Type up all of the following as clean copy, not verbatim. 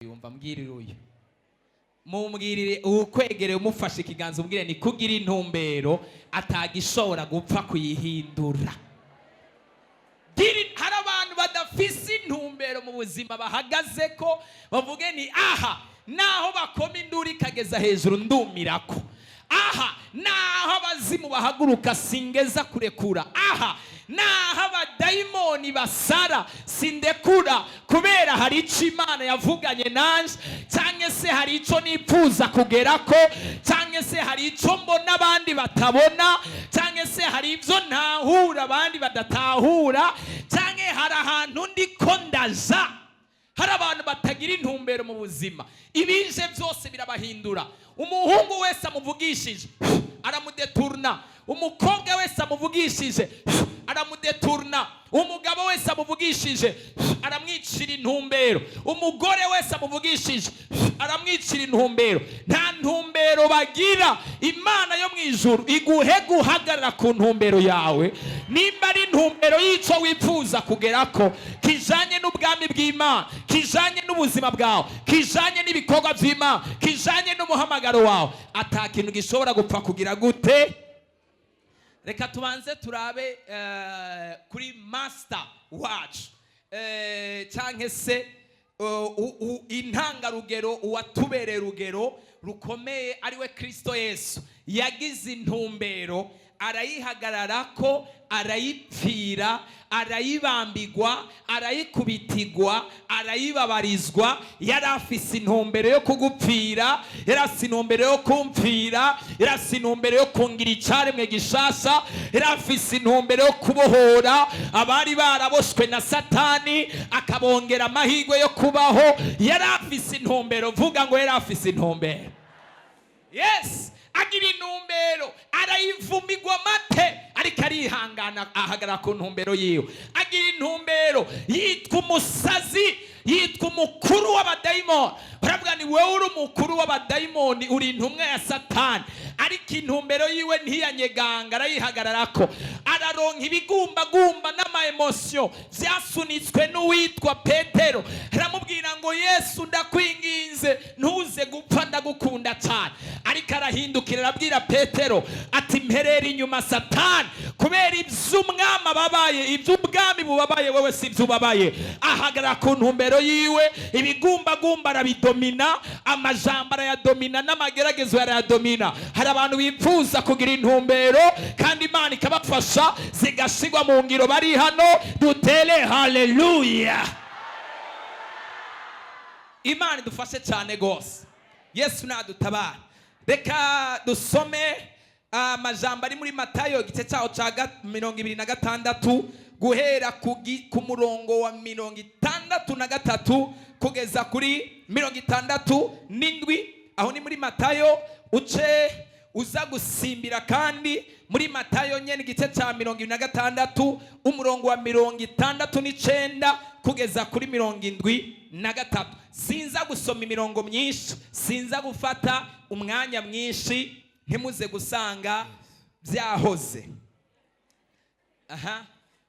Yumva, mbwirire uyu, mumbwirire uwukwegereye, umufashe ikiganza, umbwire ni kugira intumbero atagishobora gupfa kuyihindura. Hari abantu badafise intumbero mu buzima bahagaze ko bavuge ni aha, naho bakoma induru ikageza hejuru ndumirako, aha naho abazimu bahaguruka singeza kurekura, aha naho abadayimoni basara sindekura, kubera hari icyo Imana yavuganye nanje, cyangwa se hari icyo nipfuza kugerako, cyangwa se hari icyo mbona abandi batabona, cyangwa se hari ibyo ntahura abandi badatahura, cyangwa hari ahantu ndiko ndaja. Hari abantu batagira intumbero mu buzima, ibije byose birabahindura. Umuhungu wese amuvugishije aramudeturuna, umukobwa wese amuvugishije aramudeturuna, umugabo wese amuvugishije aramwicira intumbero, umugore wese amuvugishije aramwicira intumbero. Nta ntumbero bagira. Imana yo mu ijuru iguhe guhagarara ku ntumbero yawe, nimba ari intumbero y'icyo wifuza kugerako kijanye n'ubwami bw'Imana, kijanye n'ubuzima bwawe, kijanye n'ibikorwa by'Imana, kijanye n'umuhamagaro wawe, ata kintu gishobora gupfa kugira gute. Reka tubanze turabe kuri master wacu, canke se intangarugero, uwatubereye urugero rukomeye, ariwe Kristo Yesu. Yagize intumbero, arayihagararako, arayipfira, arayibambigwa, arayikubitigwa, arayibabarizwa. Yari afise intumbero yo kugupfira, yari afise intumbero yo kumpfira, yari afise intumbero yo kungira icaremwe gishasha, yari afise intumbero yo kubohora abari baraboshwe na Satani, akabongera amahirwe yo kubaho. Yari afise intumbero. Vuga ngo yari afise intumbero. Yes, agira intumbero, arayivumigwa amate, ariko arihangana, ahagarara ku ntumbero yiwe. Agira intumbero, yitwa umusazi, yitwa umukuru w'abadayimoni. Baravuga ni wowe uri umukuru w'abadayimoni, uri intumwa ya Satani. Ariko intumbero yiwe ntiyanyeganga, arayihagararako, araronka ibigumbagumba n'ama émotions byasunitswe n'uwitwa Petero. Aramubwira ngo: "Yesu, ndakwinginze, ntuze gupfa, ndagukunda cyane." Ariko arahindukira, arabwira Petero ati: "Mperera inyuma, Satani, kubera iby'umwami ababaye, iby'ubwami bubabaye wowe si ibyo ubabaye." Ahagarara ku ntumbero yiwe, ibigumbagumba arabidomina, amajambo arayadomina, n'amageragezo arayadomina. Hari abantu bifuza kugira intumbero kandi Imana ikabafasha zigashigwa mu ngiro. Bari hano, dutere haleluya. Imana idufashe cyane rwose, Yesu nadutabara. Reka dusome amajambo ari muri Matayo, igice cyaho cya 26, guhera ku murongo wa 63 kugeza kuri 67. Aho ni muri Matayo. Uce uza gusimbira kandi muri Matayo nyene, igice cya 26, umurongo wa 69 kugeza kuri 73. Sinza gusoma imirongo myinshi, sinza gufata umwanya mwinshi, ntimuze gusanga byahoze aha.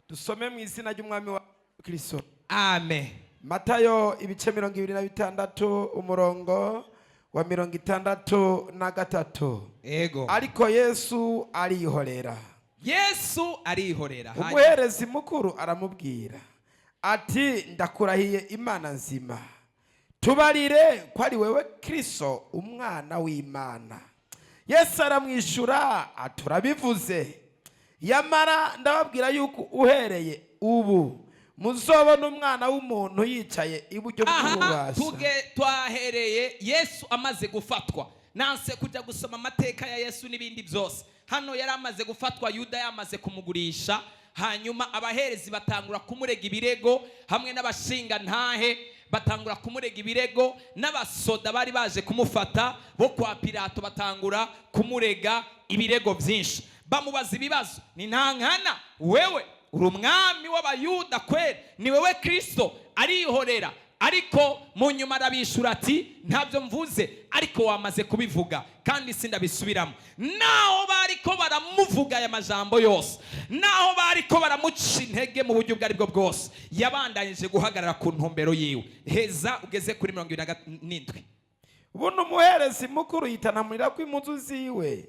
Dusome mu izina ry'Umwami wa Kristo. Amen. Matayo ibice 26, umurongo wa 63. Ego. Ariko Yesu arihorera. Yesu arihorera. Umuherezi mukuru aramubwira ati: "Ndakurahiye Imana nzima, tubarire ko ari wewe Kristo, Umwana w'Imana." Yesu aramwishyura ati: "Urabivuze. Yamara ndababwira yuko uhereye ubu muzobona Umwana w'umuntu yicaye iburyo Aha bw'ububasha." Tuge twahereye Yesu amaze gufatwa. Nanse kujya gusoma amateka ya Yesu n'ibindi byose. Hano yari amaze gufatwa, Yuda yamaze kumugurisha, hanyuma abaherezi batangura kumurega ibirego, hamwe n'abashingantahe batangura kumurega ibirego, n'abasoda bari baje kumufata bo kwa Pilato batangura kumurega ibirego byinshi. Bamubaza ibibazo: "Ni ntankana, wewe uri umwami w'Abayuda kweri? Ni wewe Kristo?" Arihorera. Ariko mu nyuma arabishura ati: "Ntabyo mvuze, ariko wamaze kubivuga kandi sindabisubiramo." Naho bariko baramuvuga aya majambo yose, naho bariko baramuca intege mu buryo ubwo aribwo bwose, yabandanyije guhagarara ku ntumbero yiwe. Heza ugeze kuri 27. Buno umuherezi mukuru yitanamurira ko impuzu ziwe,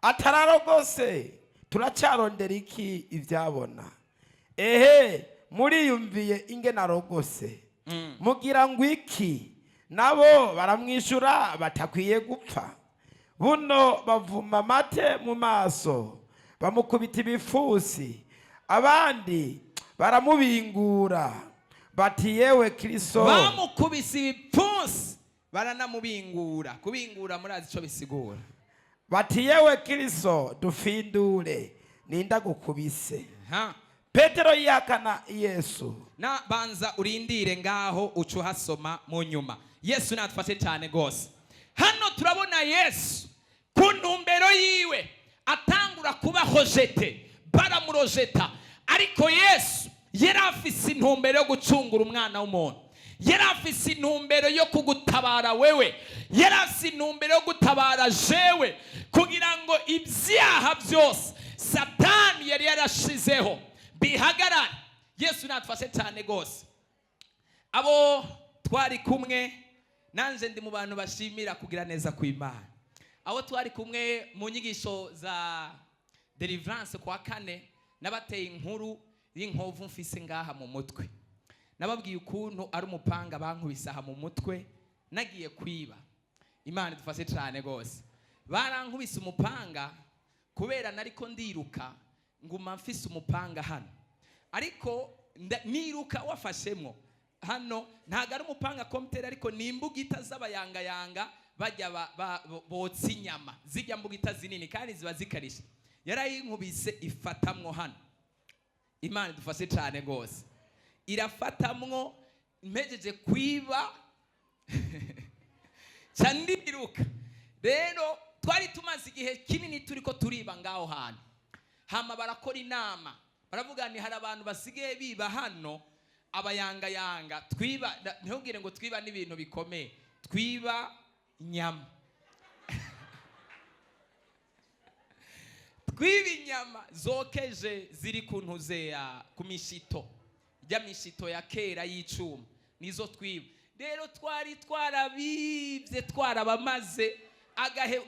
atararogose: "Turacarondera iki ibyabona? Ehe, muriyumviye ingene arogose. Mugira ngo iki?" Nabo baramwishyura batakwiye gupfa. Buno bavuma amate mu maso, bamukubita ibifusi, abandi baramubingura bati: "Yewe Kristo!" Bamukubise ibipfunsi, baranamubingura. Kubingura murazi icyo bisigura. Bati: "Yewe Kristo, dufindure, ninda gukubise?" Ha. Petero yihakana Yesu. Na banza urindire ngaho, uca uhasoma mu nyuma. Yesu natufashe cyane rwose. Hano turabona Yesu ku ntumbero yiwe atangura kuba rejeté, baramurojeta, ariko Yesu yari afise intumbero yo gucungura umwana w'umuntu, yari afise intumbero yo kugutabara wewe, yari afise intumbero yo gutabara jewe, kugira ngo ibyaha byose Satani yari yarashizeho bihagarare. Yesu natufashe cyane rwose. Abo twari kumwe, nanjye ndi mu bantu bashimira kugira neza kw'Imana. Abo twari kumwe mu nyigisho za deliverance kwa kane, nabateye inkuru y'inkovu mfise ngaha mu mutwe. Nababwiye ukuntu ari umupanga bankubise aha mu mutwe nagiye kwiba. Imana idufashe cyane rwose. Barankubise umupanga kubera nariko ndiruka, nguma mfise umupanga hano, ariko niruka wafashemwo hano. Ntabwo ari umupanga komuteri, ariko ni imbugita z'abayangayanga bajya botsa inyama, zijya mbugita zinini kandi ziba zikarishe. Yarayinkubise ifatamwo hano. Imana idufashe cyane rwose. Irafatamwo mpejeje kwiba, ca ndiruka. Rero twari tumaze igihe kinini turiko turiba ngaho hantu. Hama barakora inama, baravuga ni hari abantu basigaye biba hano, abayangayanga. Twiba, ntubwire ngo twiba n'ibintu bikomeye, twiba inyama, twiba inyama zokeje ziri ku ntuzeya, ku mishito, ijya mishito ya kera y'icuma, nizo twiba. Rero twari twarabibye, twarabamaze.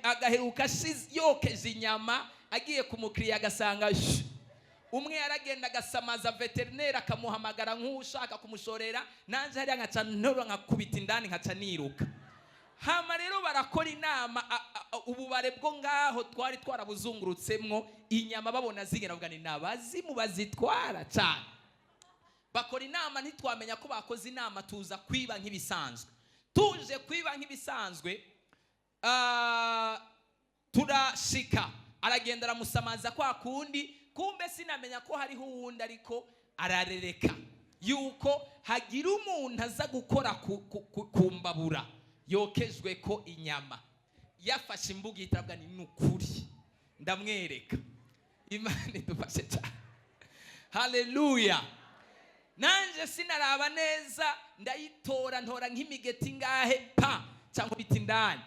Agaheruka yokeje inyama, agiye ku mukiriya agasanga shh. Umwe yaragenda agasamaza veterineri, akamuhamagara nk'ushaka kumushorera. Nanjye hariya nkaca nterura, nkakubita indani, nkaca niruka. Hama rero barakora inama, ububare bwo ngaho twari twarabuzungurutsemwo inyama, babona zigenda, bavuga ni nabazimu bazitwara cyane. Bakora inama, ntitwamenya ko bakoze inama. Tuza kwiba nk'ibisanzwe. Tuje kwiba nk'ibisanzwe, turashika, aragenda aramusamaza kwa kundi. Kumbe sinamenya ko hariho uwundi ariko ararereka yuko hagira umuntu aza gukora ku mbabura yokejwe ko inyama. Yafashe imbugita, aravuga ni nukuri ndamwereka. Imana idufashe cyane. Haleluya. Nanjye sinaraba neza, ndayitora, ntora nk'imigeti ngahe, pa, cyangwa bita indani.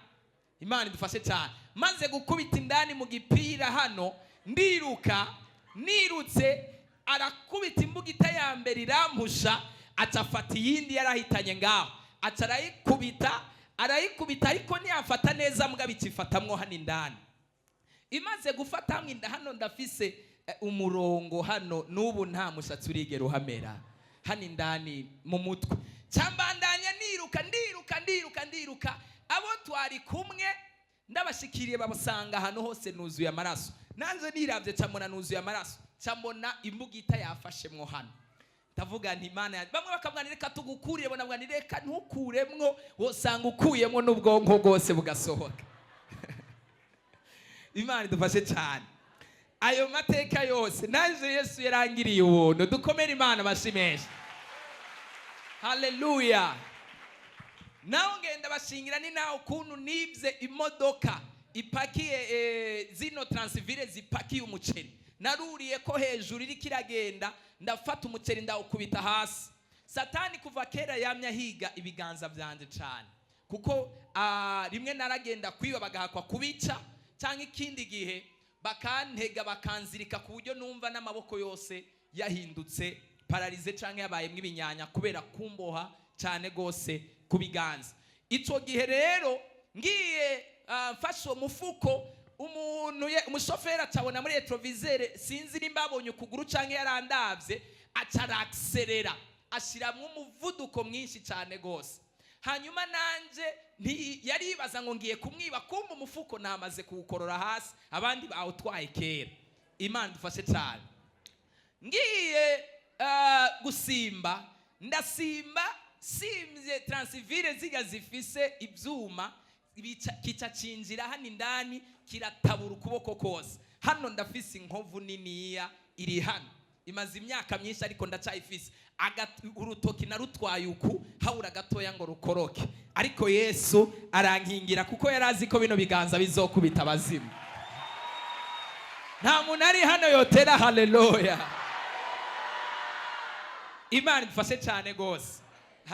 Imana idufashe cyane. Maze gukubita indani mu gipira hano, ndiruka. Nirutse, arakubita imbugita ya mbere irampusha, aca afata iyindi yarahitanye ngaho, aca arayikubita, arayikubita, ariko ntiyafata neza mbwa, bikifatamwo hano indani. Imaze gufata hamwe inda hano, ndafise umurongo hano, n'ubu nta mushatsi urigera uhamera hano indani mu mutwe. Cyambandanya niruka, ndiruka, ndiruka, ndiruka. Abo twari kumwe ndabashikiriye, babasanga ahantu hose nuzuye amaraso. Nanze nirabye, camona nuzuye amaraso, camona imbugita yafashemwo hano. Ndavuga nti: "Imana yanjye." Bamwe bakavuga ni: "Reka tugukurire." Bonavuga ni: "Reka ntukuremwo, wosanga ukuyemwo n'ubwonko bwose bugasohoka." Imana idufashe cyane. Ayo mateka yose, naje Yesu yarangiriye ubuntu. Dukomere Imana amashyi menshi. Haleluya. Nawe ngenda bashingira ni nawe ukuntu nibye imodoka ipakiye, zino Transvile zipakiye umuceri. Naruriye ko hejuru iriko iragenda, ndafata umuceri ndawukubita hasi. Satani kuva kera yamye ahiga ibiganza byanje cyane, kuko rimwe naragenda kwiba bagahakwa kubica, cyangwa ikindi gihe bakantega bakanzirika ku buryo numva n'amaboko yose yahindutse paralysé cyangwa yabayemo ibinyanya kubera kumboha cyane rwose ku biganza. Icyo gihe rero ngiye mfashe uwo mufuko, umuntu umushoferi acabona muri rétroviseur, sinzi nimba abonye ukuguru cyangwa yarandabye, aca arakiserera, ashyiramo umuvuduko mwinshi cyane rwose. Hanyuma nanje yaribaza ngo ngiye kumwiba, kumva umufuko namaze kuwukorora hasi, abandi bawutwaye kera. Imana idufashe cyane. Ngiye gusimba, ndasimba, simbye transivile ziga zifise ibyuma kica cinjira hano indani, kiratabura ukuboko kose. Hano ndafise inkovu niniya iri hano, imaze imyaka myinshi ariko ndacyayifise. Urutoki narutwaye uku, habura gatoya ngo rukoroke, ariko Yesu arankingira kuko yari azi ko bino biganza bizokubita abazimu. Nta muntu ari hano yotera haleluya? Imana idufashe cyane rwose.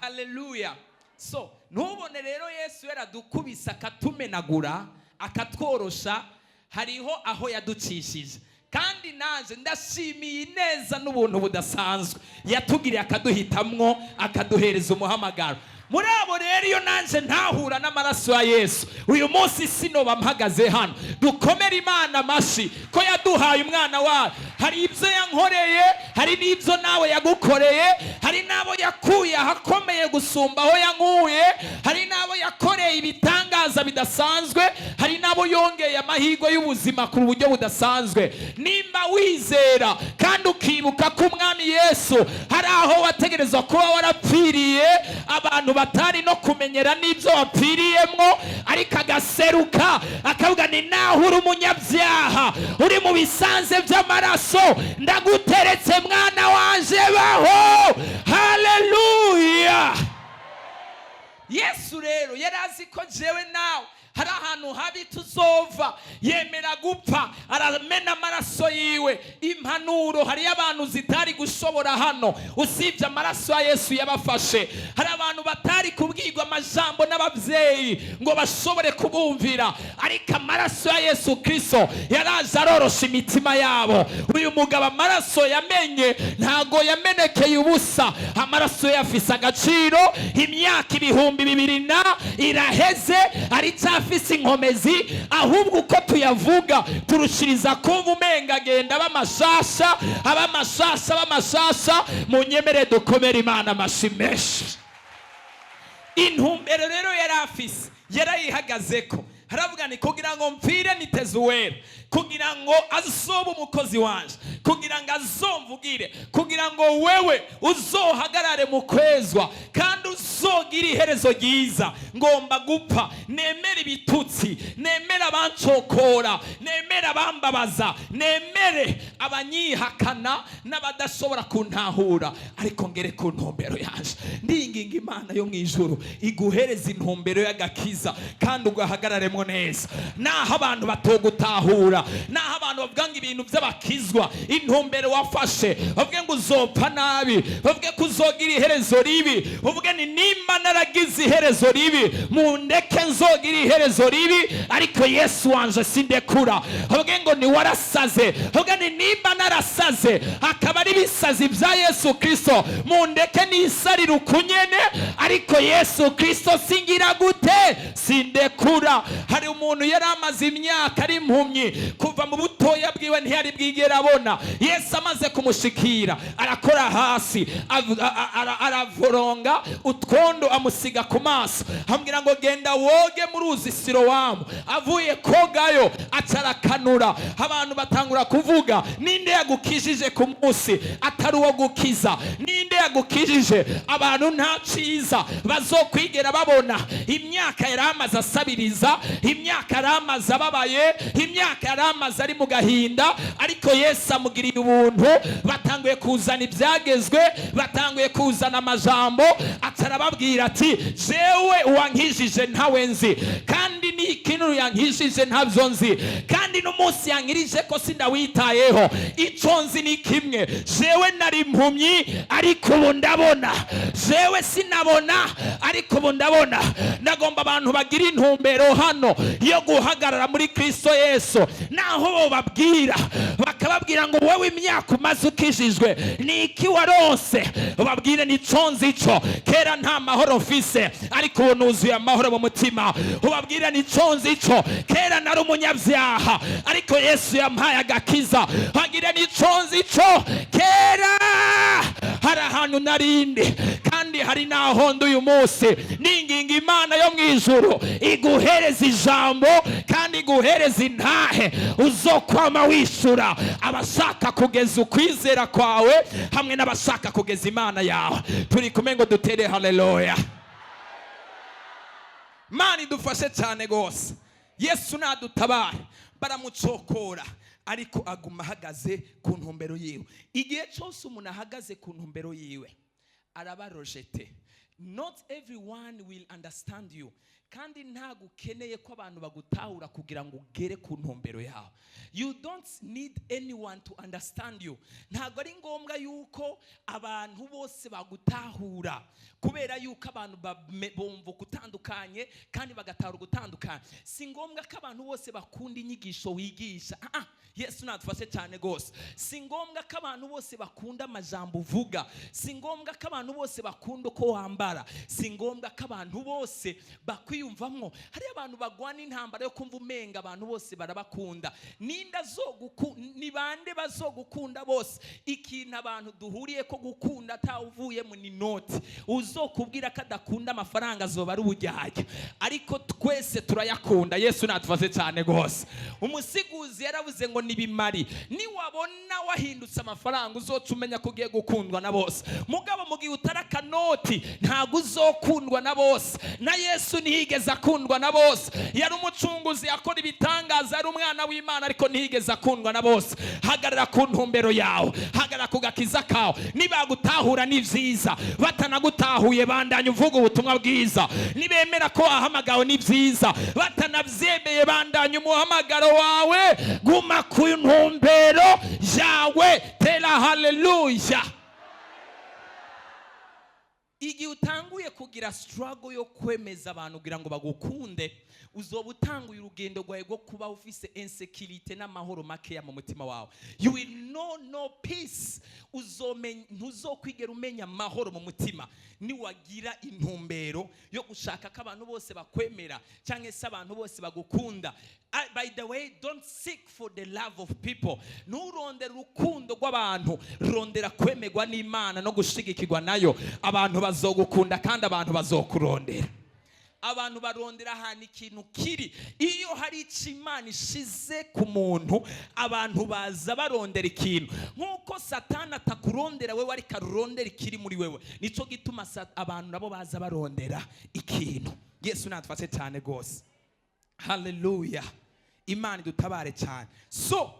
Haleluya. So ntubone rero Yesu yaradukubise akatumenagura akatworosha, hariho aho yaducishije. Kandi naje ndashimiye ineza n'ubuntu budasanzwe yatugiriye, akaduhitamwo, akaduhereza umuhamagaro. Muri abo rero, iyo nanjye ntahura n'amaraso ya Yesu, uyu munsi sinoba mpagaze hano. Dukomere Imana amashyi ko yaduhaye umwana wayo. Hari ibyo yankoreye, hari n'ibyo nawe yagukoreye, hari n'abo yakuye ahakomeye gusumba aho yankuye, hari n'abo yakoreye ibitangaza bidasanzwe, hari n'abo yongeye amahirwe y'ubuzima ku buryo budasanzwe. Nimba wizera kandi ukibuka ko Umwami Yesu hari aho wategerezwa kuba warapfiriye, abantu batari no kumenyera n'ibyo wapfiriyemwo, ariko agaseruka akavuga ni naho uri umunyabyaha, uri mu bisanze by'amaraso, ndaguteretse mwana wanje, baho. Haleluya. Yesu rero yari azi ko jewe nawe hari ahantu habi tuzova, yemera gupfa, aramena amaraso yiwe. Impanuro hariyo abantu zitari gushobora hano usibye amaraso ya Yesu yabafashe. Hari abantu batari kubwirwa amajambo n'ababyeyi ngo bashobore kubumvira, ariko amaraso ya Yesu Kirisito yaraje arorosha imitima yabo. Uyu mugabo amaraso yamenye ntago yamenekeye ubusa, amaraso ye afise agaciro. Imyaka 2000 na iraheze, aracyafise inkomezi. Ahubwo uko tuyavuga turushiriza kumva umenga agenda aba amashasha, aba amashasha, aba amashasha. Munyemere dukomere Imana amashi menshi. Intumbero rero yari afise yarayihagazeko, haravuga ni kugira ngo mpfire niteze uwera, kugira ngo azobe umukozi wanje, kugira ngo azomvugire, kugira ngo wewe uzohagarare mu kwezwa kandi uzogire iherezo ryiza, ngomba gupfa. Nemere ibitutsi, nemere abancokora, nemere abambabaza, nemere abanyihakana n'abadashobora kuntahura, ariko ngere ku ntumbero yanje. Ndinginga Imana yo mu ijuru iguhereza intumbero y'agakiza kandi ugahagararemo neza, naho abantu batogutahura, naho abantu bavuga ngo ibintu by'abakizwa, intumbero wafashe, bavuge ngo uzopfa nabi, bavuge ko uzogira iherezo ribi, bavuge ni nimba naragize iherezo ribi, mundeke nzogira iherezo ribi, ariko Yesu wanje sindekura. Bavuge ngo ni warasaze, bavuge ni nimba narasaze akaba ari ibisazi bya Yesu Kristo, mundeke nisarire ukunyene, ariko Yesu Kristo singira gute? Sindekura. Hari umuntu yari amaze imyaka ari impumyi, kuva mu butoya bwiwe ntiyari bwigera abona. Yesu amaze kumushikira, arakora hasi, aravoronga utwondo, amusiga ku maso, amubwira ngo genda woge mu ruzi Sirowamu. Avuye kogayo acarakanura. Abantu batangura kuvuga: ninde yagukijije ku munsi atari uwo gukiza? Ninde yagukijije? Abantu nta cyiza bazokwigera babona. Imyaka yari amaze asabiriza, imyaka yari amaze ababaye, imyaka yari amaze ari mu gahinda, ariko Yesu amugiriye ubuntu. Batanguye kuzana ibyagezwe, batanguye kuzana amajambo, atarababwira ati jewe uwankijije ntawe nzi, kandi n'ikintu yankijije ntabyo nzi, kandi Kandi n'umunsi yankirije ko sindawitayeho. Ico nzi ni kimwe: jewe nari impumyi, ariko ubu ndabona. Jewe sinabona, ariko ubu ndabona. Ndagomba abantu bagira intumbero hano yo guhagarara muri Kristo Yesu, naho bo babwira, bakababwira ngo: "Wowe imyaka umaze ukijijwe, ni iki waronse?" Ubabwire: "Nico nzi ico, kera nta mahoro mfise, ariko ubu nuzuye amahoro mu mutima." Ubabwire: "Nico nzi ico, kera nari umunyabyaha, ariko Yesu yampaye agakiza." Bagire: "Nico nzi ico, kera hari ahantu narindi, kandi hari n'aho ndi uyu munsi." Ninginga Imana yo mu ijuru iguhereza ijambo kandi iguhereza intahe uzokwama wishura abashaka kugeza ukwizera kwawe hamwe n'abashaka kugeza Imana yawe. Turi kumwe ngo dutere haleluya? Mana idufashe cyane rwose. Yesu nadutabare. Baramucokora, ariko aguma ahagaze ku ntumbero yiwe. Igihe cyose umuntu ahagaze ku ntumbero yiwe, araba rejeté. Not everyone will understand you, kandi ntabwo ukeneye ko abantu bagutahura kugira ngo ugere ku ntumbero yawe. You don't need anyone to understand you. Ntabwo ari ngombwa yuko abantu bose bagutahura, kubera yuko abantu bumva ugutandukanye kandi bagatahura ugutandukanye. Si ngombwa ko abantu bose bakunda inyigisho wigisha. Ah, ah, Yesu nadufashe cyane rwose. Si ngombwa ko abantu bose bakunda amajambo uvuga. Si ngombwa ko abantu bose bakunda uko wambara. Si ngombwa ko abantu bose bakwiyumvamwo. Hariyo abantu bagwana intambara yo kumva umenga abantu bose barabakunda. Ninda ni bande bazogukunda bose? Ikintu abantu duhuriye ko gukunda atawuvuyemo ni noti. Uzokubwira ko adakunda amafaranga azoba ari ubujyajya, ariko twese turayakunda. Yesu natufashe cyane rwose. Umusiguzi yaravuze ngo nibimari. Niwabona wahindutse amafaranga, uzoca umenya ko ugiye gukundwa na bose. Mugabo mu gihe utari akanoti, ntabwo uzokundwa na bose. Na Yesu ntiyigeze akundwa na bose. Yari umucunguzi, yakora ibitangaza, yari umwana w'Imana, ariko ntiyigeze akundwa na bose. Hagarara ku ntumbero yawe, hagarara ku gakiza kawe. Nibagutahura ni byiza, batanagutahuye bandanya uvuga ubutumwa bwiza. Nibemera ko wahamagawe ni byiza, batanabyemeye bandanya umuhamagaro wawe. Guma ku ntumbero yawe. Tera haleluya. Igihe utanguye kugira struggle yo kwemeza abantu kugira ngo bagukunde, uzoba utanguye urugendo rwawe rwo kuba ufise insécurité n'amahoro makeya mu mutima wawe. You will know no peace. Uzomenya, ntuzokwigera umenya amahoro mu mutima niwagira intumbero yo gushaka ko abantu bose bakwemera cyangwa se abantu bose bagukunda. By the way, don't seek for the love of people. Nturondere urukundo rw'abantu, rondera kwemerwa n'Imana no gushigikirwa nayo. Abantu bazogukunda kandi abantu bazokurondera. Abantu barondera ahantu ikintu kiri. Iyo hari icyo Imana ishize ku muntu, abantu baza barondera ikintu. Nk'uko Satani atakurondera wewe, ariko arondera ikiri muri wewe, nicyo gituma abantu nabo baza barondera ikintu. Yesu natufashe cyane rwose. Haleluya. Imana idutabare cyane. So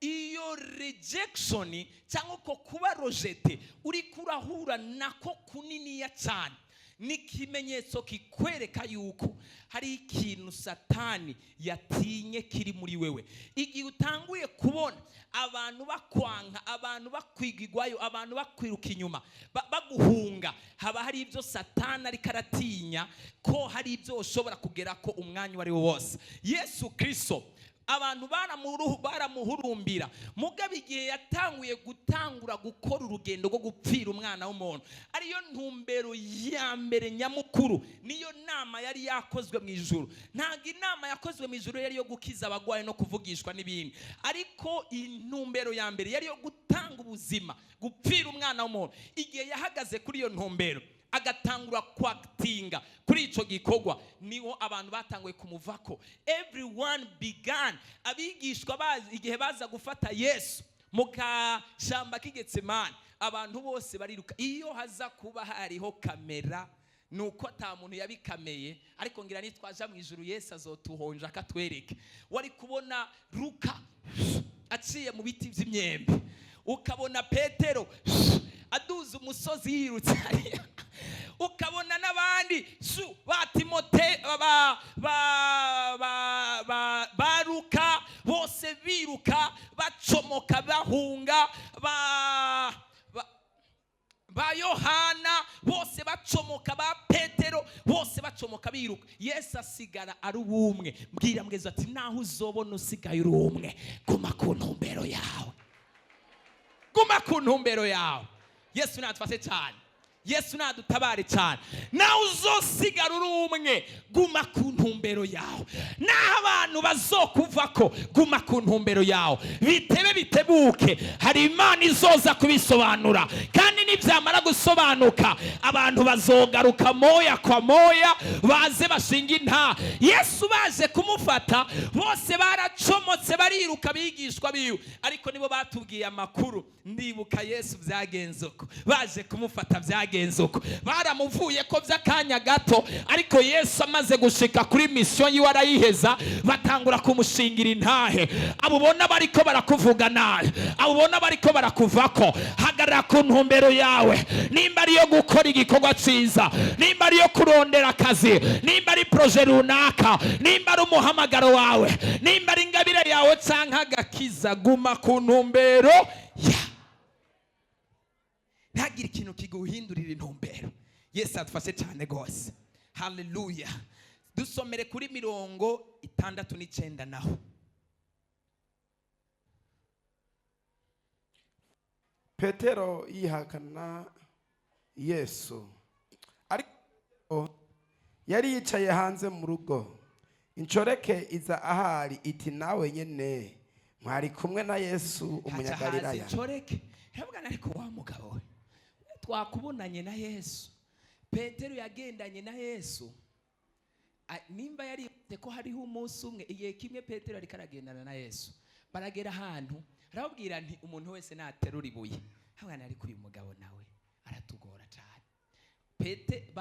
iyo rejection cyangwa uko kuba rejeté uri kurahura nako kuniniya cyane, ni ikimenyetso kikwereka yuko hari ikintu Satani yatinye kiri muri wewe. Igihe utanguye kubona abantu bakwanka, abantu bakwigigwayo, abantu bakwiruka inyuma, baguhunga, haba hari ibyo Satani ariko aratinya ko hari ibyo ushobora kugera ko umwanya uwo ari wo wose. Yesu Kirisito abantu baramuhurumbira, mugabo igihe yatanguye gutangura gukora urugendo rwo gupfira umwana w'umuntu, ariyo ntumbero ya mbere nyamukuru, niyo nama yari yakozwe mu ijuru. Ntabwo inama yakozwe mu ijuru yari iyo gukiza abagwayi no kuvugishwa n'ibindi, ariko intumbero ya mbere yari iyo gutanga ubuzima, gupfira umwana w'umuntu. Igihe yahagaze kuri iyo ntumbero, agatangura kwakitinga kuri icyo gikorwa, niho abantu batanguye kumuvako. Everyone began. Abigishwa bazi igihe baza gufata Yesu mu kashamba k'Igetsemani, abantu bose bariruka. Iyo haza kuba hariho kamera, ni uko ata muntu yabikameye, ariko ngira nitwaja mu ijuru Yesu azotuhonja akatwereke. Wari kubona Luka aciye mu biti by'imyembe, ukabona Petero aduza umusozi yirutse hariya, ukabona n'abandi su ba Timote, ba Luka bose. Yesu asigara ari ubumwe. Mbwira mugezi ati: "Naho uzobona usigaye uri umwe, guma ku ntumbero yawe, guma ku ntumbero yawe." Yesu natufashe cyane, Yesu nadutabare cyane. Nawe uzosigara uri umwe, guma ku ntumbero yawe. Naho abantu bazokuvako, guma ku ntumbero yawe. Bitebe bitebuke, hari Imana izoza kubisobanura, kandi nibyamara gusobanuka, abantu bazogaruka moya kwa moya, baze bashinga inta. Yesu baje kumufata, bose baracomotse, bariruka, abigishwa biwe, ariko nibo batubwiye amakuru. Ndibuka Yesu byagenze uko, baje kumufata byagenze uko, baramuvuye ko by'akanya gato, ariko Yesu amaze gushika kuri mission yiwe arayiheza, batangura kumushingira intahe. Abo ubona bariko barakuvuga nabi, abo ubona bariko barakuvako, hagarara ku ntumbero yawe. Nimba ariyo gukora igikorwa cyiza, nimba ariyo kurondera akazi, nimba ari projet runaka, nimba ari umuhamagaro wawe, nimba ari ingabire yawe canke agakiza, guma ku ntumbero ya, ntagire ikintu kiguhindurira intumbero. Yesu adufashe cyane rwose. Haleluya! Dusomere kuri 69 naho. Petero yihakana Yesu. Ariko yari yicaye hanze mu rugo, inshoreke iza ahari iti: "Nawe nyene mwari kumwe na Yesu Haca haza Umunyagalilaya." inshoreke irabwana: "Ariko wa mugabo we, twakubonanye na Yesu." Petero yagendanye na Yesu. Nimba yaributse ko hariho umunsi umwe, igihe kimwe Petero ariko aragendana na Yesu, baragera ahantu arababwira nti: "Umuntu wese naterura ibuye." Habwana: "Ariko uyu mugabo nawe aratugora cyane." Pete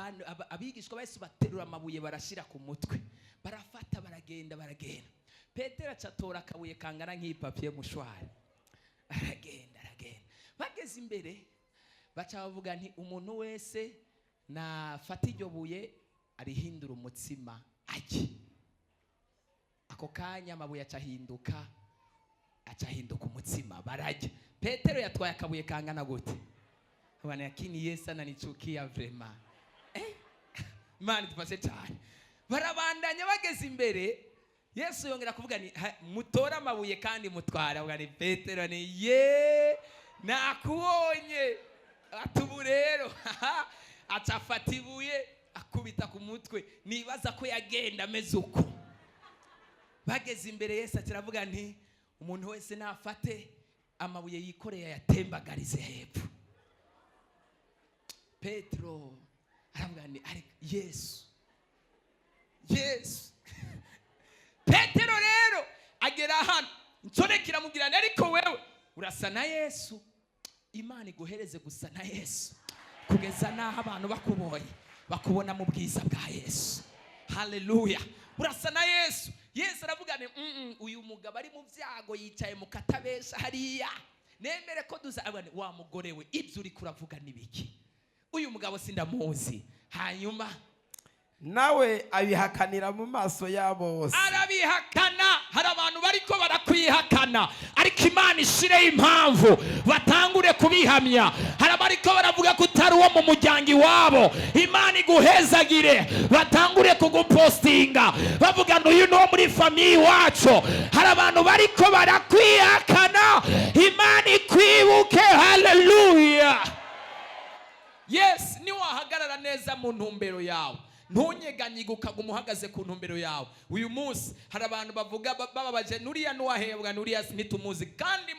abigishwa ba Yesu baterura amabuye, barashyira ku mutwe, barafata, baragenda, baragenda. Petero aca atora akabuye kangana nk'i papier mouchoir, aragenda, aragenda. Bageze imbere, baca bavuga nti: "Umuntu wese nafata iryo buye arihindura umutsima ajye." Ako kanya amabuye aca ahinduka umutsima, barajya. Petero yatwaye akabuye kangana gute? Bwana, yakini Yesu ananichukia vraiment. Imana idufashe cyane. Barabandanya, bageze imbere, Yesu yongera kuvuga ni: "Mutore amabuye kandi mutware." Avuga ni Petero ni: "Ye, nakubonye." Ati: "Ubu rero." Aca afata ibuye, akubita ku mutwe. Nibaza ko yagenda ameze uko. Bageze imbere, Yesu ati, aravuga nti: "Umuntu wese nafate amabuye yikoreye ayatembagarize hepfo." Petero aravuga ni: "Ariko Yesu, Yesu." Petero rero agera hano, inshoreke iramubwira nti: "Ariko wewe urasa na Yesu." Imana iguhereze gusa na Yesu kugeza n'aho abantu bakubonye bakubona mu bwiza bwa Yesu. Haleluya! "Urasa na Yesu." Yesu aravuga ni: Uyu mugabo ari mu byago, yicaye mu katabesha hariya, nemere ko duza." Avuga nti: "Wa mugore we, ibyo uri kuravuga ni biki? Uyu mugabo sindamuzi." Hanyuma Nawe abihakanira mu maso ya bose. Arabihakana. Hari abantu bariko barakwihakana, ariko Imana ishireho impamvu batangure kubihamya. Hari abariko baravuga ko utari uwo mu muryango iwabo. Imana iguhezagire, batangure kugupostinga bavuga ngo: "Uyu ni uwo muri famille iwacu." Hari abantu bariko barakwihakana, Imana ikwibuke. Haleluya! Yes, niwahagarara neza mu ntumbero yawe, ntunyeganyige, ukaguma uhagaze ku ntumbero yawe. Uyu munsi hari abantu bavuga bababaje: "Nuriya nuwahebwa, nuriya ntitumuzi," kandi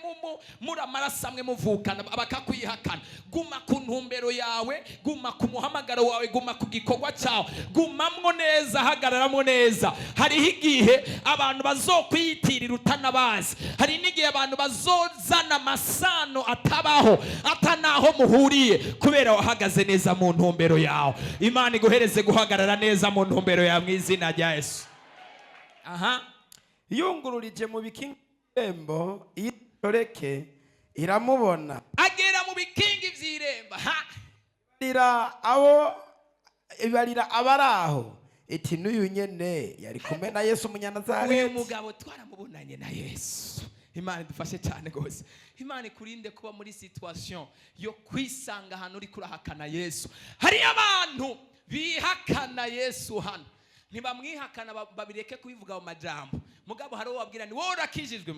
muri amaraso amwe, muvukana, bakakwihakana. Guma ku ntumbero yawe, guma ku muhamagaro wawe, guma ku gikorwa cyawe, gumamwo neza, hagararamo neza. Hariho igihe abantu bazokwiyitirira utanabazi, hari n'igihe abantu bazozana amasano atabaho, atanaho muhuriye, kubera wahagaze neza mu ntumbero yawe. Imana iguhereze guhagarara neza mu ntumbero yawe mu izina rya Yesu. Aha. Yungururije mu bikingi by'irembo, inshoreke iramubona. Agera mu bikingi by'irembo, ha. Ibarira abo, ibarira abari aho iti: "N'uyu nyene yari kumwe na Yesu Uyu Umunyanazareti." mugabo twaramubonanye na Yesu. Imana idufashe cyane rwose. Imana ikurinde kuba muri situation yo kwisanga ahantu uri kurahakana Yesu. Hariyo abantu bihakana Yesu hano. Ntibamwihakana, babireke kubivuga mu majambo. Mugabo hari uwo babwira ni wowe urakijijwe.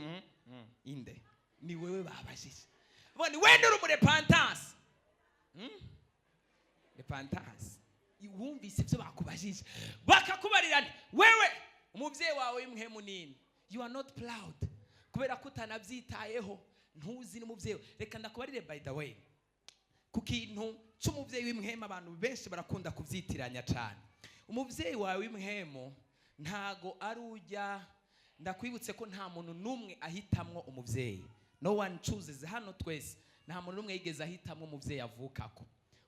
Inde ni wewe babajije? Bo ni wenda uri umurepantasi. Repentance, wumvise ibyo bakubajije, bakakubarira nti wewe umubyeyi wawe w'imwe munini. You are not proud kubera ko utanabyitayeho, ntuzi n'umubyeyi. Reka ndakubarire, by the way, ku kintu cy'umubyeyi w'impwemu, abantu benshi barakunda kubyitiranya cyane. Umubyeyi wawe w'impwemu ntago ari ujya. Ndakwibutse ko nta muntu n'umwe ahitamwo umubyeyi. No one chooses. Hano twese nta muntu n'umwe yigeze ahitamwo umubyeyi avukako.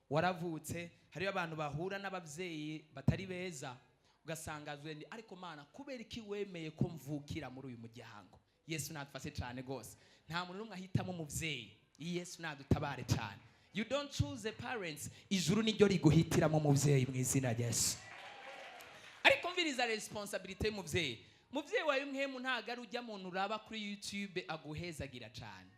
Waravutse. Hariyo abantu bahura n'ababyeyi batari beza, ugasanga ariko Mana, kubera iki wemeye ko mvukira muri uyu muryango? Yesu nadufashe cyane rwose. Nta muntu n'umwe ahitamo umubyeyi. Yesu nadutabare cyane. You don't choose the parents. Ijuru niryo riguhitiramo umubyeyi mu izina rya Yesu. Ariko mviriza responsabilité y'umubyeyi. Umubyeyi wawe mwemu ntabwo ari ujya muntu uraba kuri YouTube aguhezagira cyane.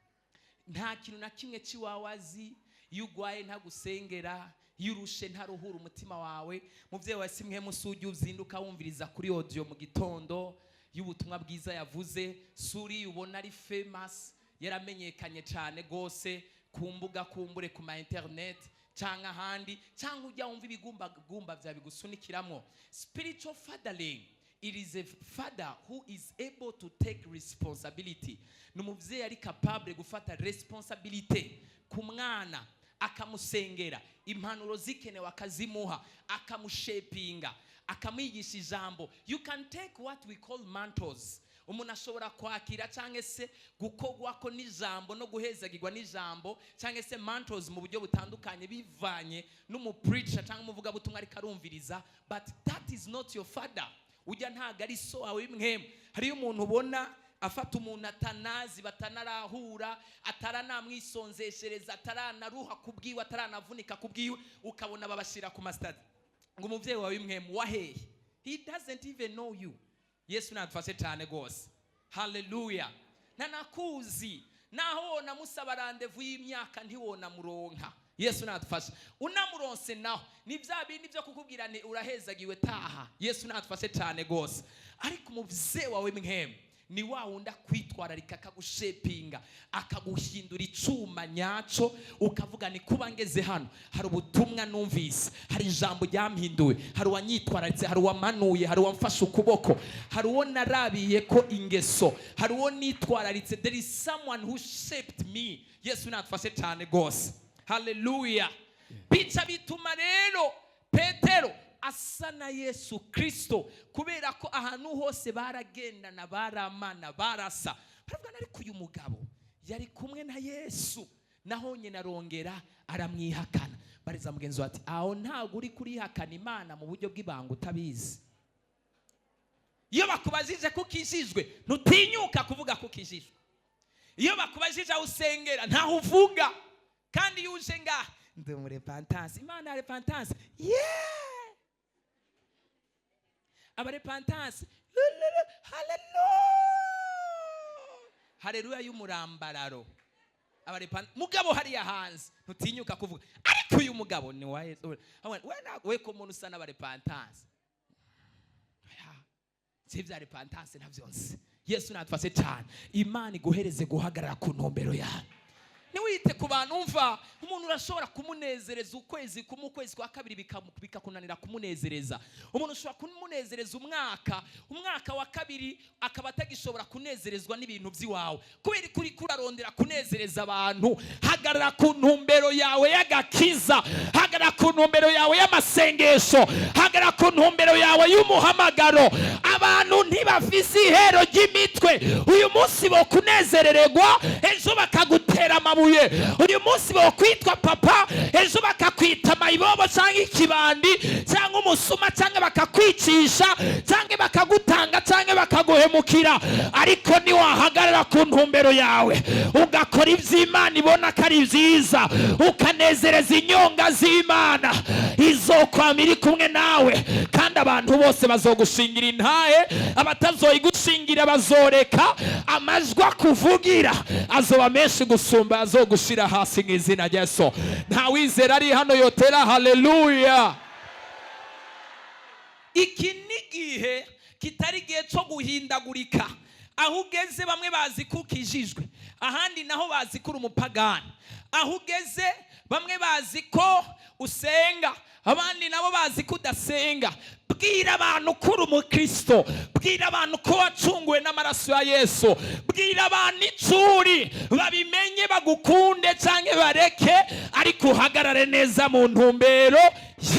Nta kintu na kimwe cy'iwawe azi. Iyo ugwaye ntagusengera, iyo urushe ntaruhura umutima wawe. Mubyeyi wawe si mwe musi uzinduka wumviriza kuri audio mu gitondo y'ubutumwa bwiza yavuze. Suri ubona ari famous, yaramenyekanye cyane rwose ku mbuga, kumbure ku ma internet cyangwa ahandi, cyangwa ujya wumva ibigumbagumba byawe bigusunikiramo. Spiritual fathering, it is a father who is able to take responsibility. Ni umubyeyi ari capable gufata responsibility ku mwana, akamusengera, impanuro zikenewe akazimuha, akamushepinga, akamwigisha ijambo. You can take what we call mantles. Umuntu ashobora kwakira cyangwa se gukogwako n'ijambo no guhezagirwa n'ijambo cyangwa se mantles mu buryo butandukanye, bivanye n'umupreacher cyangwa umuvugabutumwa ariko arumviriza. But that is not your father. Ujya ntabwo ari so wawe w'imwemu. Hariyo umuntu ubona afata umuntu atanazi, batanarahura, ataranamwisonzeshereza, ataranaruha ku bwiwe, ataranavunika ku bwiwe, ukabona babashyira ku masitade ngo umubyeyi wawe w'imwemu wahehe. He doesn't even know you. Yesu nadufashe cyane rwose. Haleluya. Ntanakuzi. Naho wonamusaba rendez-vous y'imyaka, ntiwonamuronka. Yesu nadufashe. Unamuronse naho ni bya bindi byo kukubwira ni urahezagiwe, taha. Yesu nadufashe cyane rwose. Ariko umubyeyi wawe mwemu ni wa wundi akwitwararika, akagushepinga, akaguhindura icuma nyaco, ukavuga ni kuba ngeze hano hari ubutumwa numvise, hari ijambo ryampinduwe, hari uwanyitwararitse, hari uwamanuye, hari uwamfashe ukuboko, hari uwo narabiye ko ingeso, hari uwo nitwararitse. There is someone who shaped me. Yesu nadufashe cyane rwose. Haleluya. Bica bituma rero Petero asa na Yesu Kirisito, kubera ko ahantu hose baragendana, baramana, barasa. Baravuga, ariko uyu mugabo yari kumwe na Yesu, naho nyine arongera aramwihakana. Bariza mugenzi we ati: "Aho ntabwo uri kurihakana Imana mu buryo bw'ibanga utabizi?" Iyo bakubajije ko ukijijwe, ntutinyuka kuvuga ko ukijijwe. Iyo bakubajije aho usengera, ntaho uvuga. Kandi iyo uje ngaha, ndi umurepantansi, Imana ya repantansi, yeah, abarepantansi, haleluya, haleluya y'umurambararo. Mugabo hariya hanze ntutinyuka kuvuga. Ariko uyu mugabo ni wa Yesu. We ko umuntu usa n'abarepantansi si ibya repentance ntabyo nzi. Yesu natufashe cyane. Imana iguhereze guhagarara ku ntumbero yawe, ntiwite ku bantu. Umva, umuntu urashobora kumunezereza ukwezi kumwe, ukwezi kwa kabiri bikakunanira kumunezereza. Umuntu ushobora kumunezereza umwaka, umwaka wa kabiri akaba atagishobora kunezerezwa n'ibintu by'iwawe, kubera ko uriko urarondera kunezereza abantu. Hagarara ku ntumbero yawe y'agakiza, hagarara ku ntumbero yawe y'amasengesho, hagarara ku ntumbero yawe y'umuhamagaro. Abantu ntibafise ihero ry'imitwe. Uyu munsi bo kunezerererwa, ejo bakagutera amabuye. Uyu munsi bo kwitwa papa, ejo bakakwita mayibobo cyangwa ikibandi cyangwa umusuma cyangwa bakakwicisha cyangwa bakagutanga cyangwa bakaguhemukira. Ariko niwahagarara ku ntumbero yawe, ugakora iby'Imana ibona ko ari byiza, ukanezereza inyonga z'Imana, izokwama iri kumwe nawe, kandi abantu bose bazogushingira intahe. Abatazoyigushingira bazoreka. Amajwi akuvugira azoba menshi gusumba azogushira hasi mu izina rya Yesu. Nta wizera ari hano yotera haleluya? Iki ni igihe kitari igihe cyo guhindagurika. Aho ugeze, bamwe bazi ko ukijijwe, ahandi naho bazi ko uri umupagani. Aho ugeze, bamwe bazi ko usenga, abandi nabo bazi ko udasenga. Bwira abantu ko uri umukristo, bwira abantu ko wacunguwe n'amaraso ya Yesu, bwira abantu icuri, babimenye, bagukunde cyangwa bareke, ariko uhagarare neza mu ntumbero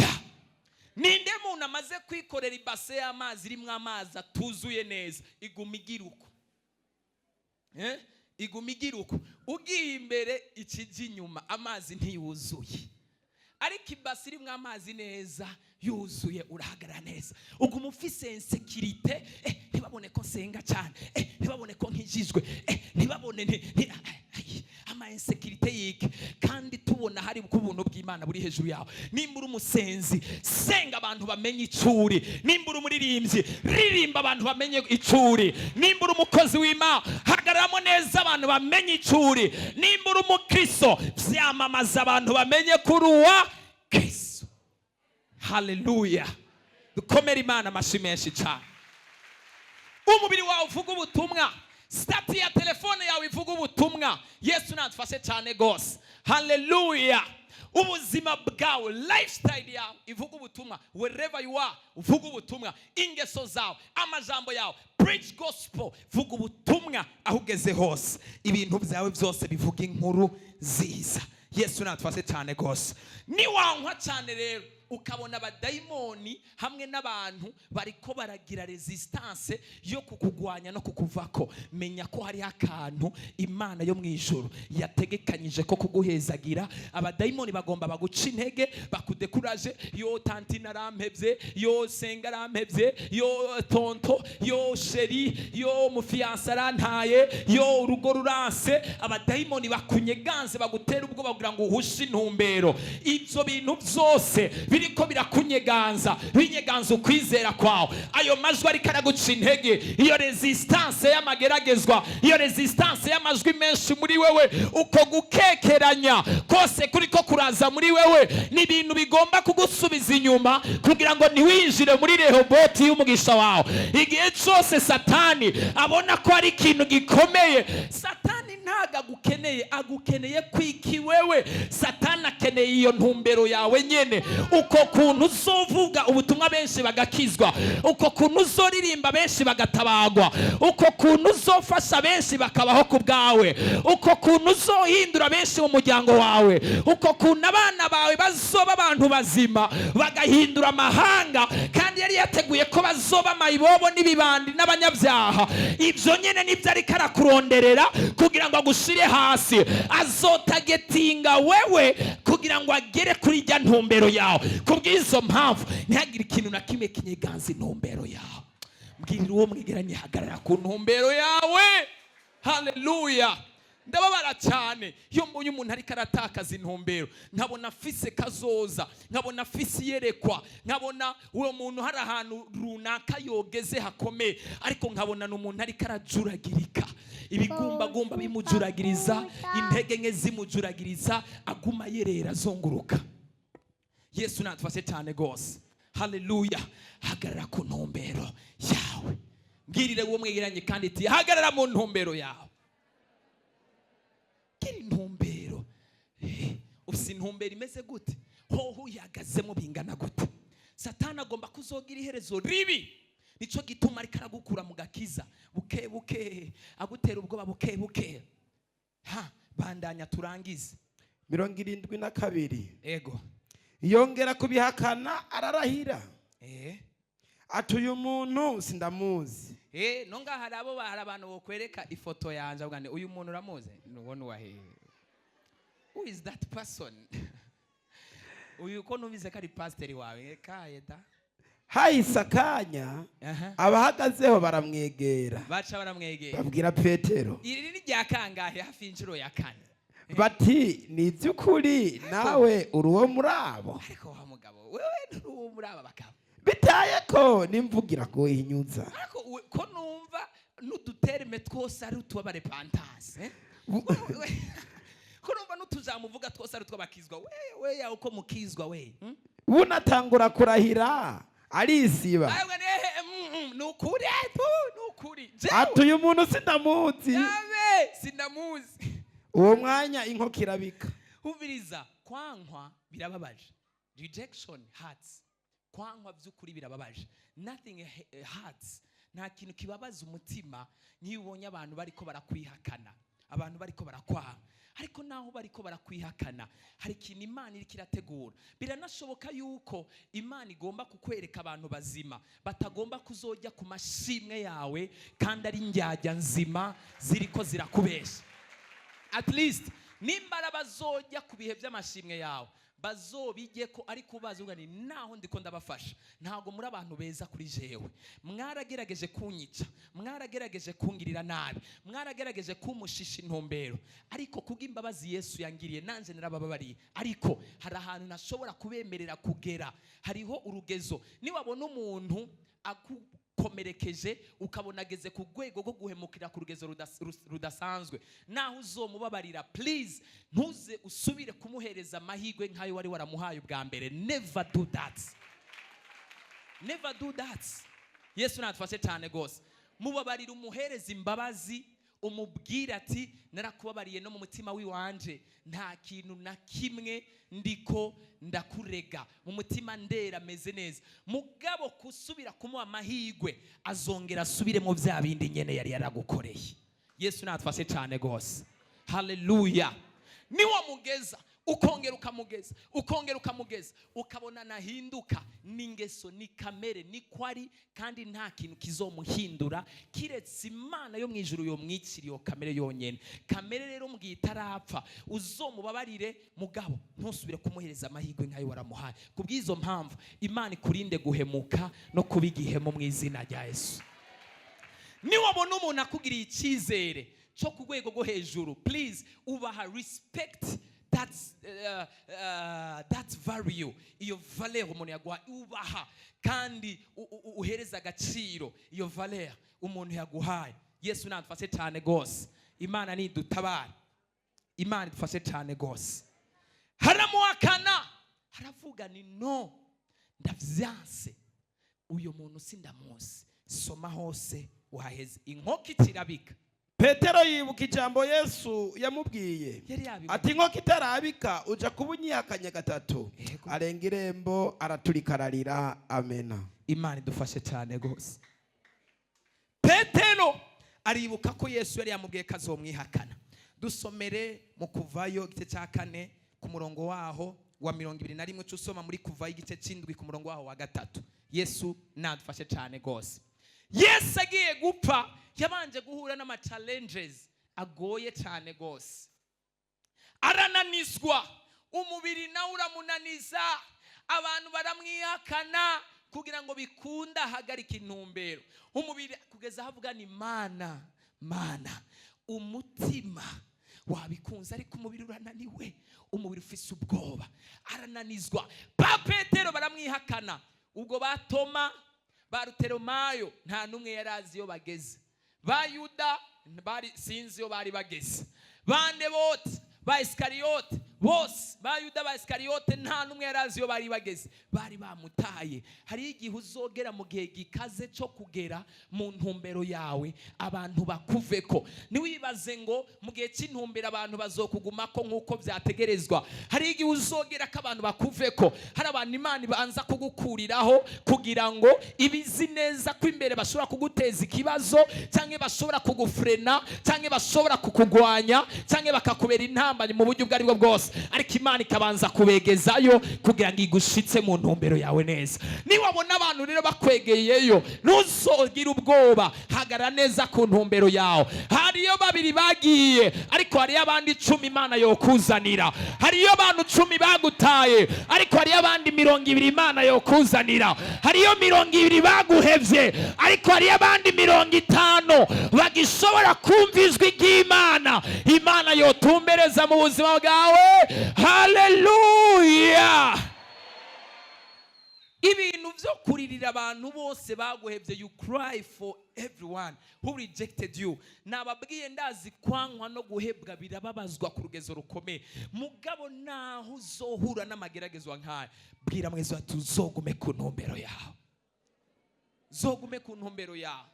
ya. Ninde muntu amaze kwikorera ibase y'amazi irimo amazi atuzuye neza, iguma igira uko? Iguma igira uko, ugiye imbere ikijya inyuma, amazi ntiyuzuye. Ariko ibase irimo amazi neza yuzuye, urahagarara neza, uguma ufise insécurité: ntibabone ko nsenga cyane, ntibabone ko nkijijwe, ntibabone ay, ama insécurité yike. Kandi tubona hari ko ubuntu bw'Imana buri hejuru yawe. Nimba uri umusenzi, senga abantu bamenye icuri. Nimba uri umuririmbyi, ririmba abantu bamenye icuri. Nimba uri umukozi w'Imana, hagararamo neza abantu bamenye icuri. Nimba uri umukristo, vyamamaza abantu bamenye kuri uwa Kristo. Haleluya! Dukomere Imana amashyi menshi cyane. Umubiri wawe uvuga ubutumwa, statut ya telefone yawe ivuga ubutumwa. Yesu natufashe cyane rwose. Haleluya! Ubuzima bwawe, lifestyle yawe ivuga ubutumwa. Wherever you are, uvuga ubutumwa. Ingeso zawe, amajambo yawe, preach gospel, vuga ubutumwa aho ugeze hose. Ibintu byawe byose bivuga inkuru nziza. Yesu natufashe cyane rwose. Niwankwa cyane rero, ukabona abadayimoni hamwe n'abantu bariko baragira résistance yo kukugwanya no kukuvako, menya ko hariho akantu Imana yo mu ijuru yategekanyije ko kuguhezagira. Abadayimoni bagomba baguca intege, bakudekuraje: yo tantine arampevye, yo senga arampevye, yo tonton, yo chéri, yo mu fiancé arantaye, yo urugo ruranse. Abadayimoni bakunyeganze, bagutera ubwoba kugira ngo uhushe intumbero. Ibyo bintu byose biriko birakunyeganza, binyeganza ukwizera kwawe, ayo majwi ariko araguca intege, iyo résistance y'amageragezwa, iyo résistance y'amajwi menshi muri wewe, uko gukekeranya kose kuriko kuraza muri wewe, ni ibintu bigomba kugusubiza inyuma kugira ngo ntiwinjire muri Rehoboti y'umugisha wawe. Igihe cyose Satani abona ko ari ikintu gikomeye, Satani ntabwo agukeneye, agukeneye kwiki wewe. Satani akeneye iyo ntumbero yawe nyene, uko kuntu uzovuga ubutumwa benshi bagakizwa, uko kuntu uzoririmba benshi bagatabagwa, uko kuntu uzofasha benshi bakabaho ku bwawe, uko kuntu uzohindura benshi mu muryango wawe, uko kuntu abana bawe bazoba abantu bazima bagahindura amahanga, kandi yari yateguye ko bazoba mayibobo n'ibibandi n'abanyabyaha. Ibyo nyine nibyo ariko arakuronderera kugira ngo agushire hasi. Azotagetinga wewe kugira ngo agere kuri ijya ntumbero yawe. Kubw'izo mpamvu, ntihagire ikintu na kimwe kinyeganza intumbero yawe. Mbwirira uwo mwegeranye: hagarara ku ntumbero yawe. Haleluya! Ndababara cyane iyo mbonye umuntu ariko aratakaza intumbero, nkabona afise kazoza, nkabona afise iyerekwa, nkabona uwo muntu hari ahantu runaka yogeze hakomeye, ariko nkabona ni umuntu ariko arajuragirika, ibigumbagumba bimujuragiriza, intege nke zimujuragiriza, aguma yerera azunguruka. Yesu natufashe cyane rwose. Haleluya! Hagarara ku ntumbero yawe. Mbwirire uwo mwegeranye kandi iti: hagarara mu ntumbero yawe. Gira intumbero. Ufise intumbero imeze gute? Hoho uyihagazemo bingana gute? Satani agomba kuzogira iherezo ribi. Nico gituma ariko aragukura mu gakiza buke buke, agutera ubwoba buke buke. Ha, bandanya turangize. 72. Ego. Yongera kubihakana, ararahira ati: uyu muntu sindamuzi. No ngaha hari abo, hari abantu bokwereka ifoto yanje avuga ngo: uyu muntu uramuzi? Nubona uwahehe? Who is that person? Uyu ko numvise ko ari pasiteri wawe kaye da. Hahise akanya, abahagazeho baramwegera, baca baramwegera, babwira Petero, iri ni rya kangahe? Hafi inshuro ya kane. Bati: ni iby'ukuri, nawe uri uwo muri abo. Ariko wa mugabo wewe, nturi uwo muri aba bagabo. Bitaye ko n'imvugira kuhinyuza. Ariko ko numva n'uduterme twose ari utw'abarepantasi, eh? Ko numva n'utujambo uvuga twose ari utw'abakizwa, we we yawe, uko mukizwa we, Bunatangura kurahira Arisiba. Arabwa ni ehe, ni ukuri tu, ni ukuri. Ati: Jewe "Uyu muntu sindamuzi." Yabe sindamuzi. Uwo mwanya inkoko irabika. Umviriza, kwankwa birababaje. Rejection hurts. Kwankwa by'ukuri birababaje. Nothing hurts, nta kintu kibabaza umutima nk'iyo ubonye abantu bariko barakwihakana, abantu bariko barakwanga. Ariko naho bariko barakwihakana, hari ikintu Imana iriko irategura. Biranashoboka yuko Imana igomba kukwereka abantu bazima batagomba kuzojya ku mashimwe yawe kandi ari indyarya nzima ziriko zirakubesha. At least nimba ari abazojya ku bihe by'amashimwe yawe, bazobijye ko, ariko ubazi uvuga ni naho ndiko ndabafasha, ntabwo muri abantu beza kuri jewe. Mwaragerageje kunyica, mwaragerageje kungirira nabi, mwaragerageje kumushisha intumbero, ariko kubw'imbabazi Yesu yangiriye nanjye narabababariye. Ariko hari ahantu ntashobora kubemerera kugera, hariho urugezo. Niwabona umuntu akukomerekeje, ukabona ageze ku rwego rwo guhemukira ku rugezo rudasanzwe, naho uzomubabarira, please ntuze usubire kumuhereza amahirwe nk'ayo wari waramuhaye ubwa mbere. Never do that, never do that. Yesu natufashe cyane rwose. Mubabarira, umuhereza imbabazi, umubwira ati: "Narakubabariye, no mu mutima w'iwanje nta kintu na kimwe ndiko ndakurega, mu mutima ndera ameze neza." Mugabo kusubira kumuha amahirwe, azongera asubire mu bya bindi nyene yari yaragukoreye. Yesu natufashe cyane rwose. Haleluya. Niwamugeza, ukongera ukamugeza, ukongera ukamugeza, ukabona nahinduka, n'ingeso ni kamere, niko ari, kandi nta kintu kizomuhindura kiretse Imana yo mu ijuru yomwikira iyo kamere yonyene. Kamere rero mbwiye itarapfa, uzomubabarire, mugabo ntusubire kumuhereza amahirwe nk'ayo waramuhaye. Ku bw'izo mpamvu, Imana ikurinde guhemuka no kuba igihemu mu izina rya Yesu. Niwabona umuntu akugiriye icyizere cyo ku rwego rwo hejuru, please ubaha, respect that value, iyo valeur umuntu yaguha. Ubaha kandi uhereza agaciro iyo valeur umuntu yaguhaye. Yesu nadufashe cyane rwose. Imana nidutabare, Imana idufashe cyane rwose. Haramuhakana, haravuga ni: "No, ndavyanse, uyu muntu sindamuzi." Soma hose waheze, inkoko ikirabika. Petero yibuka ijambo Yesu yamubwiye Yari yabivuze. ati: "Inkoko itarabika uja kuba unyihakanye gatatu." Yego. Arenga irembo, araturika, ararira amena. Imana idufashe cyane rwose. Petero aribuka ko Yesu yari yamubwiye ko azomwihakana. Dusomere mu Kuvayo igice cya 4 ku murongo waho wa 21. Uca usoma muri Kuvayo igice cy'indwi ku murongo waho wa 3. Yesu nadufashe cyane rwose. Yesu agiye gupfa yabanje guhura n'ama challenges agoye cyane rwose. Arananizwa, umubiri nawe uramunaniza, abantu baramwihakana kugira ngo bikunde ahagarike intumbero. Umubiri kugeza aho avuga ni: "Mana, Mana, umutima wabikunze ariko umubiri urananiwe, umubiri ufise ubwoba." Arananizwa. Ba Petero baramwihakana, ubwo ba Toma, ba Ruteromayo, nta n'umwe yari azi iyo bageze. Ba Yuda bari sinzi iyo bari bageze, bande bote, ba Isikariyote bose, ba Yuda, ba Isikariyote, nta n'umwe yari azi iyo bari bageze, bari bamutaye. Hariho igihe uzogera mu gihe gikaze cyo kugera mu ntumbero yawe, abantu bakuveko. Ntiwibaze ngo mu gihe cy'intumbero abantu bazokugumako nk'uko byategerezwa. Hari igihe uzogera ko abantu bakuveko. Hari abantu Imana ibanza kugukuriraho kugira ngo ibizi neza ko imbere bashobora kuguteza ikibazo, cyangwa bashobora kugufrena, cyangwa bashobora kukugwanya, cyangwa bakakubera intambanyi mu buryo ubwo ari bwo bwose, ariko Imana ikabanza kubegezayo kugira ngo igushitse mu ntumbero yawe neza. Niwabona abantu rero bakwegeyeyo, ntuzogire ubwoba, hagarara neza ku ntumbero yawe. Hariyo babiri bagiye, ariko hariyo abandi 10 Imana yokuzanira. Hariyo abantu 10 bagutaye, ariko hariyo abandi 20 Imana yokuzanira. Hariyo 20 baguhevye, ariko hariyo abandi 50 bagishobora kumva ijwi ry'Imana, Imana yotumbereza mu buzima bwawe. Haleluya. Ibintu byo kuririra abantu bose baguhebye, you cry for everyone who rejected you. Nababwiye, ndazi kwankwa no guhebwa birababazwa ku rugezo rukomeye. Mugabo naho uzohura n'amageragezwa nk'aya, bwira mwezi ati: "Uzogume ku ntumbero yawe." Zogume ku ntumbero yawe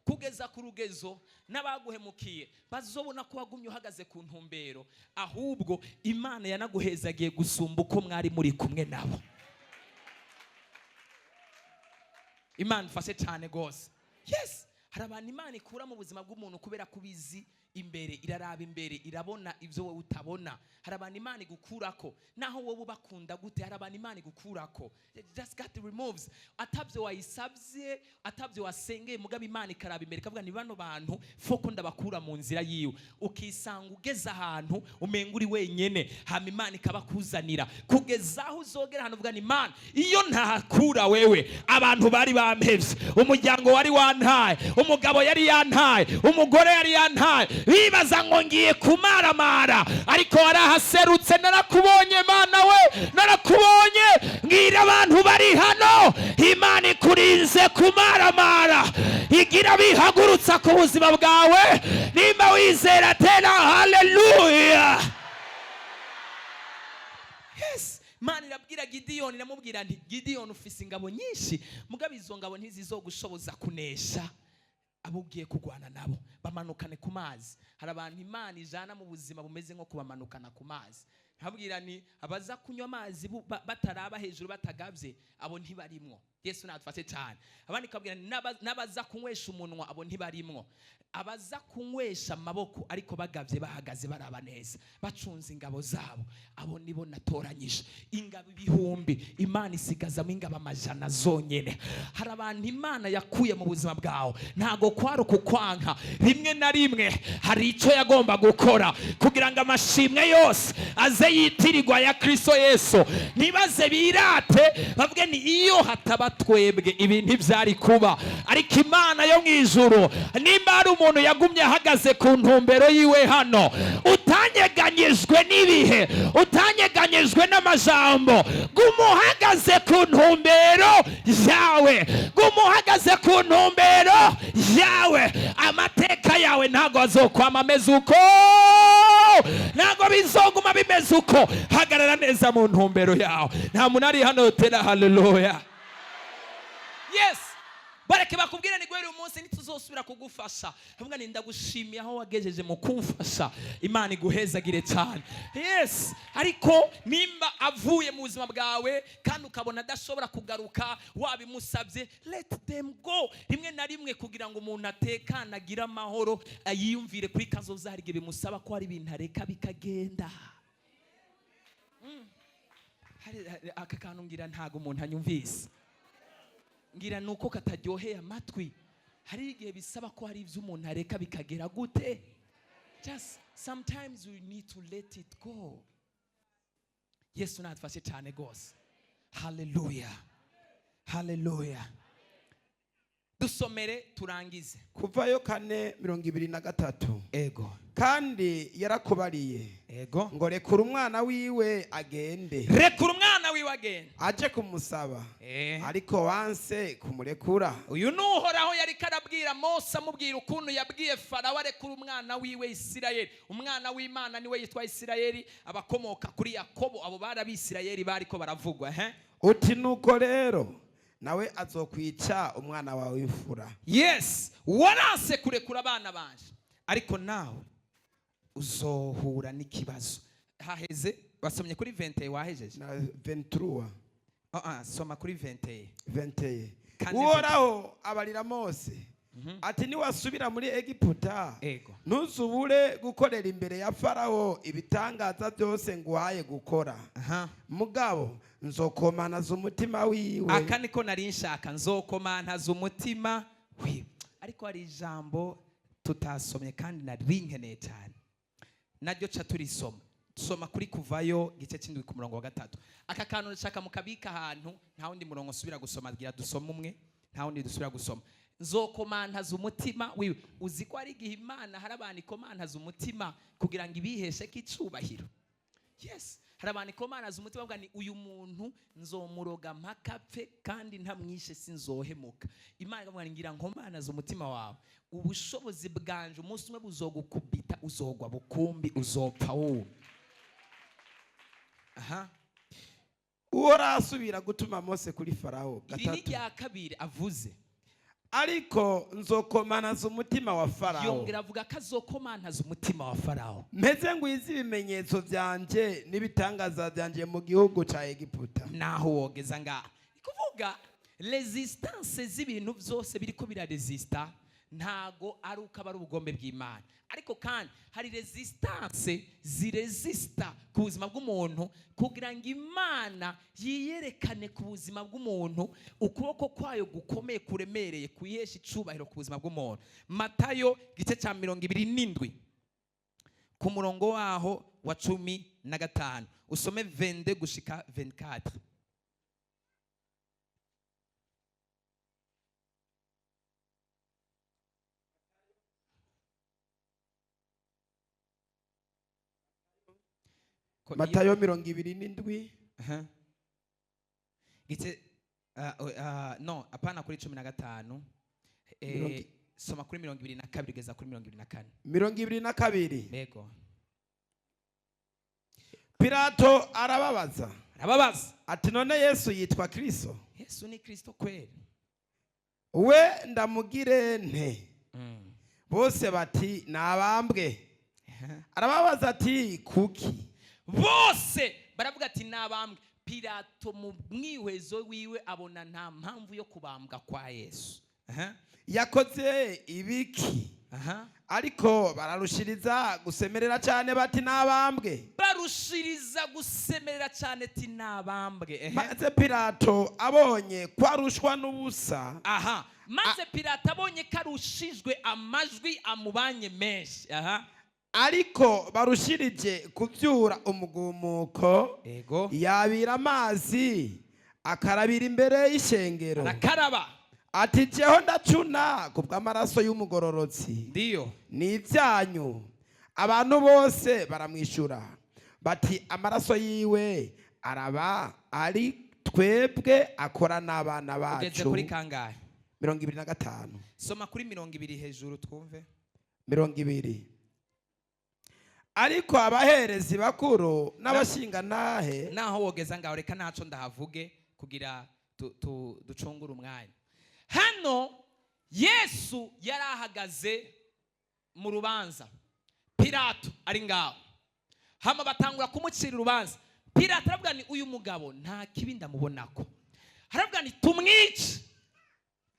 kugeza ku rugezo n'abaguhemukiye bazobona ko wagumye uhagaze ku ntumbero. Ahubwo Imana yanaguhezagiye gusumba uko mwari muri kumwe nabo. Imana ifashe cyane rwose. Yes, hari abantu Imana ikura mu buzima bw'umuntu kubera ko ubizi imbere, iraraba imbere, irabona ibyo wowe utabona. Hari abantu Imana igukurako naho wowe ubakunda gute. Hari abantu Imana igukurako, just God removes, atabyo wayisabye, atabyo wasengeye, mugabo Imana ikaraba imbere ikavuga ni bano bantu foko ndabakura mu nzira yiwe. Ukisanga ugeze ahantu umenga uri wenyene, hama Imana ikabakuzanira kugeza aho uzogera ahantu uvuga ni Imana, iyo ntahakura wewe, abantu bari bampevye, umuryango wari wantaye, umugabo yari yantaye, umugore yari yantaye, bibaza ngo ngiye kumaramara, ariko warahaserutse. Narakubonye Mana we, narakubonye. Mbwira abantu bari hano, Imana ikurinze kumaramara, igira bihagurutsa ku buzima bwawe. Nimba wizera, tera haleluya. Yes, Imana irabwira Gidiyoni, iramubwira nti: "Gidiyoni, ufise ingabo nyinshi, mugabo izo ngabo ntizizogushoboza kunesha abo ugiye kurwana nabo. Bamanukane ku mazi." Hari abantu Imana ijana mu buzima bumeze nko kubamanukana ku mazi. Ntabwira ni abaza kunywa amazi bataraba hejuru, batagabye, abo ntibarimwo. Yesu natufashe cyane. Abandi kabwira ni n'abaza kunywesha umunwa, abo ntibarimwo. Abaza kunywesha amaboko ariko bagabye, bahagaze, baraba neza, bacunze ingabo zabo, abo nibo natoranyije. Ingabo ibihumbi, Imana isigazamo ingabo amajana zonyene. Hari abantu Imana yakuye mu buzima bwawe, ntago kwari ukukwanka. Rimwe na rimwe hari icyo yagomba gukora kugira ngo amashimwe yose aze yitirirwa ya Kristo Yesu, ntibaze birate bavuge ni iyo hataba twebwe ibi ntibyari kuba. Ariko Imana yo mu ijuru, nimba hari umuntu yagumye ahagaze ku ntumbero yiwe hano, utanyeganyijwe n'ibihe, utanyeganyijwe n'amajambo, guma uhagaze ku ntumbero yawe, guma uhagaze ku ntumbero yawe. Amateka yawe ntabwo azokwama ameze uko, ntabwo bizoguma bimeze uko. Hagarara neza mu ntumbero yawe. Nta muntu ari hano yotera haleluya? Yes, bareke bakubwire ni guhera uyu munsi ntituzosubira kugufasha. Avuga ni ndagushimiye aho wagejeje mu kumfasha, Imana iguhezagire cyane. Yes, ariko nimba avuye mu buzima bwawe kandi ukabona adashobora kugaruka wabimusabye, let them go. Rimwe na rimwe kugira ngo umuntu atekane, agire amahoro, yiyumvire kuri kazoza, hari igihe bimusaba ko hari ibintu areka bikagenda. Aka kantu ngira ntago umuntu anyumvise, ngira ni uko kataryoheye amatwi. Hari igihe bisaba ko hari ibyo umuntu areka bikagera gute. Just sometimes we need to let it go. Yesu natufashe cyane rwose. Haleluya, haleluya. Dusomere turangize. Kuvayo 4:23. Ego. Kandi yarakubariye ngo rekura umwana wiwe agende. Rekura umwana wiwe agende. Aje kumusaba, ariko wanse kumurekura. Uyu ni Uhoraho yari karabwira Mose, amubwira ukuntu yabwiye Farawo arekura umwana wiwe Isirayeli. Umwana w'Imana niwe yitwa Isirayeli, abakomoka kuri Yakobo, abo bari Abisirayeli bariko baravugwa, he. Uti nuko rero nawe azokwica umwana wawe w'imfura. Yes, waranse kurekura abana banje, ariko nawe uzohura n'ikibazo. Haheze basomye kuri 20, wahejeje? Na 23. Ah, ah, soma kuri 20. 21. Kane. Uhoraho abarira Mose ati: "Niwasubira muri Egiputa, ntuzubure gukorera imbere ya Farawo ibitangaza byose nguhaye gukora, mugabo nzokomanaza umutima wiwe." Aka niko nari nshaka: nzokomantaza umutima wiwe. Ariko hari ijambo tutasomye kandi nari nkeneye cyane, naryo ca turisoma. Soma kuri Kuvayo igice cy'indwi ku murongo wa 3. Aka kantu nshaka mukabika ahantu. Nta wundi murongo nsubira gusoma, gira dusome umwe, nta wundi dusubira gusoma. Nzokomantaza umutima wiwe. Uzi ko hari igihe Imana, hari abantu ikomantaza umutima kugira ngo ibiheshe k'icubahiro? Yes, hari abantu ikomantaza umutima, bavuga ni uyu muntu nzomuroga mpaka apfe kandi ntamwishe sinzohemuka. Imana ikavuga ngo ngira nkomanaze umutima wawe, ubushobozi bwanje umunsi umwe buzogukubita, uzogwa bukumbi, uzopfa wowe. Aha. Uhoraho asubira gutuma Mose kuri Farawo Iri ni gatatu. rya kabiri avuze. Ariko nzokomanaza umutima wa Farawo. Yongera avuga ko azokomantaza umutima wa Farawo. Mpeze ngwize ibimenyetso byanje n'ibitangaza byanje mu gihugu ca Egiputa. Naho wogeza ngaha, ni kuvuga résistance z'ibintu byose biriko biraresista, ntago ari uko aba ari ubugombe bw'Imana. Ariko kandi hari résistance ziresista ku buzima bw'umuntu kugira ngo Imana yiyerekane ku buzima bw'umuntu, ukuboko kwayo gukomeye kuremereye kuyihesha icubahiro ku buzima bw'umuntu. Matayo igice cya 27, ku murongo waho wa 15, usome 22 gushika 24. Matayo 27. Aha. Gice no apana, kuri 15. Soma kuri 22 kugeza kuri 24. 22. Yego. Pilato arababaza, Arababaza, ati: "None Yesu yitwa Kristo?" Yesu ni Kristo kweli? "We ndamugire nte?" Bose bati: "Nabambwe." Arababaza ati: "Kuki?" Bose baravuga ati: "Nabambwe." Pilato mu mwihwezo wiwe abona nta mpamvu yo kubambwa kwa Yesu. Aha. "Yakoze ibiki?" Aha. Ariko bararushiriza gusemerera cyane bati: "Nabambwe." Barushiriza gusemerera cyane ati: "Nabambwe." Ehe. Maze Pilato abonye ko arushwa n'ubusa, Aha, maze Pilato abonye ko arushijwe, amajwi amubanye menshi, aha. ariko barushirije kubyura umugumuko, yabira amazi, akarabira imbere y'ishengero, Arakaraba. ati: "Jeho ndacuna ku bw'amaraso y'umugororotsi. Ndiyo. Ni ibyanyu." Abantu bose baramwishyura bati: "Amaraso yiwe araba ari twebwe akora n'abana Ugeze bacu." kuri kangahe? 25. Soma kuri 20 hejuru twumve. 20. Ariko abaherezi bakuru n'abashingantahe Naho wogeza ngaho, reka ntaco ndahavuge kugira ducungure umwanya. Hano Yesu yari ahagaze mu rubanza, Pilato ari ngaho, hama batangura kumucira urubanza. Pilato aravuga ni: "Uyu mugabo nta kibi ndamubonako." Aravuga ni: "Tumwice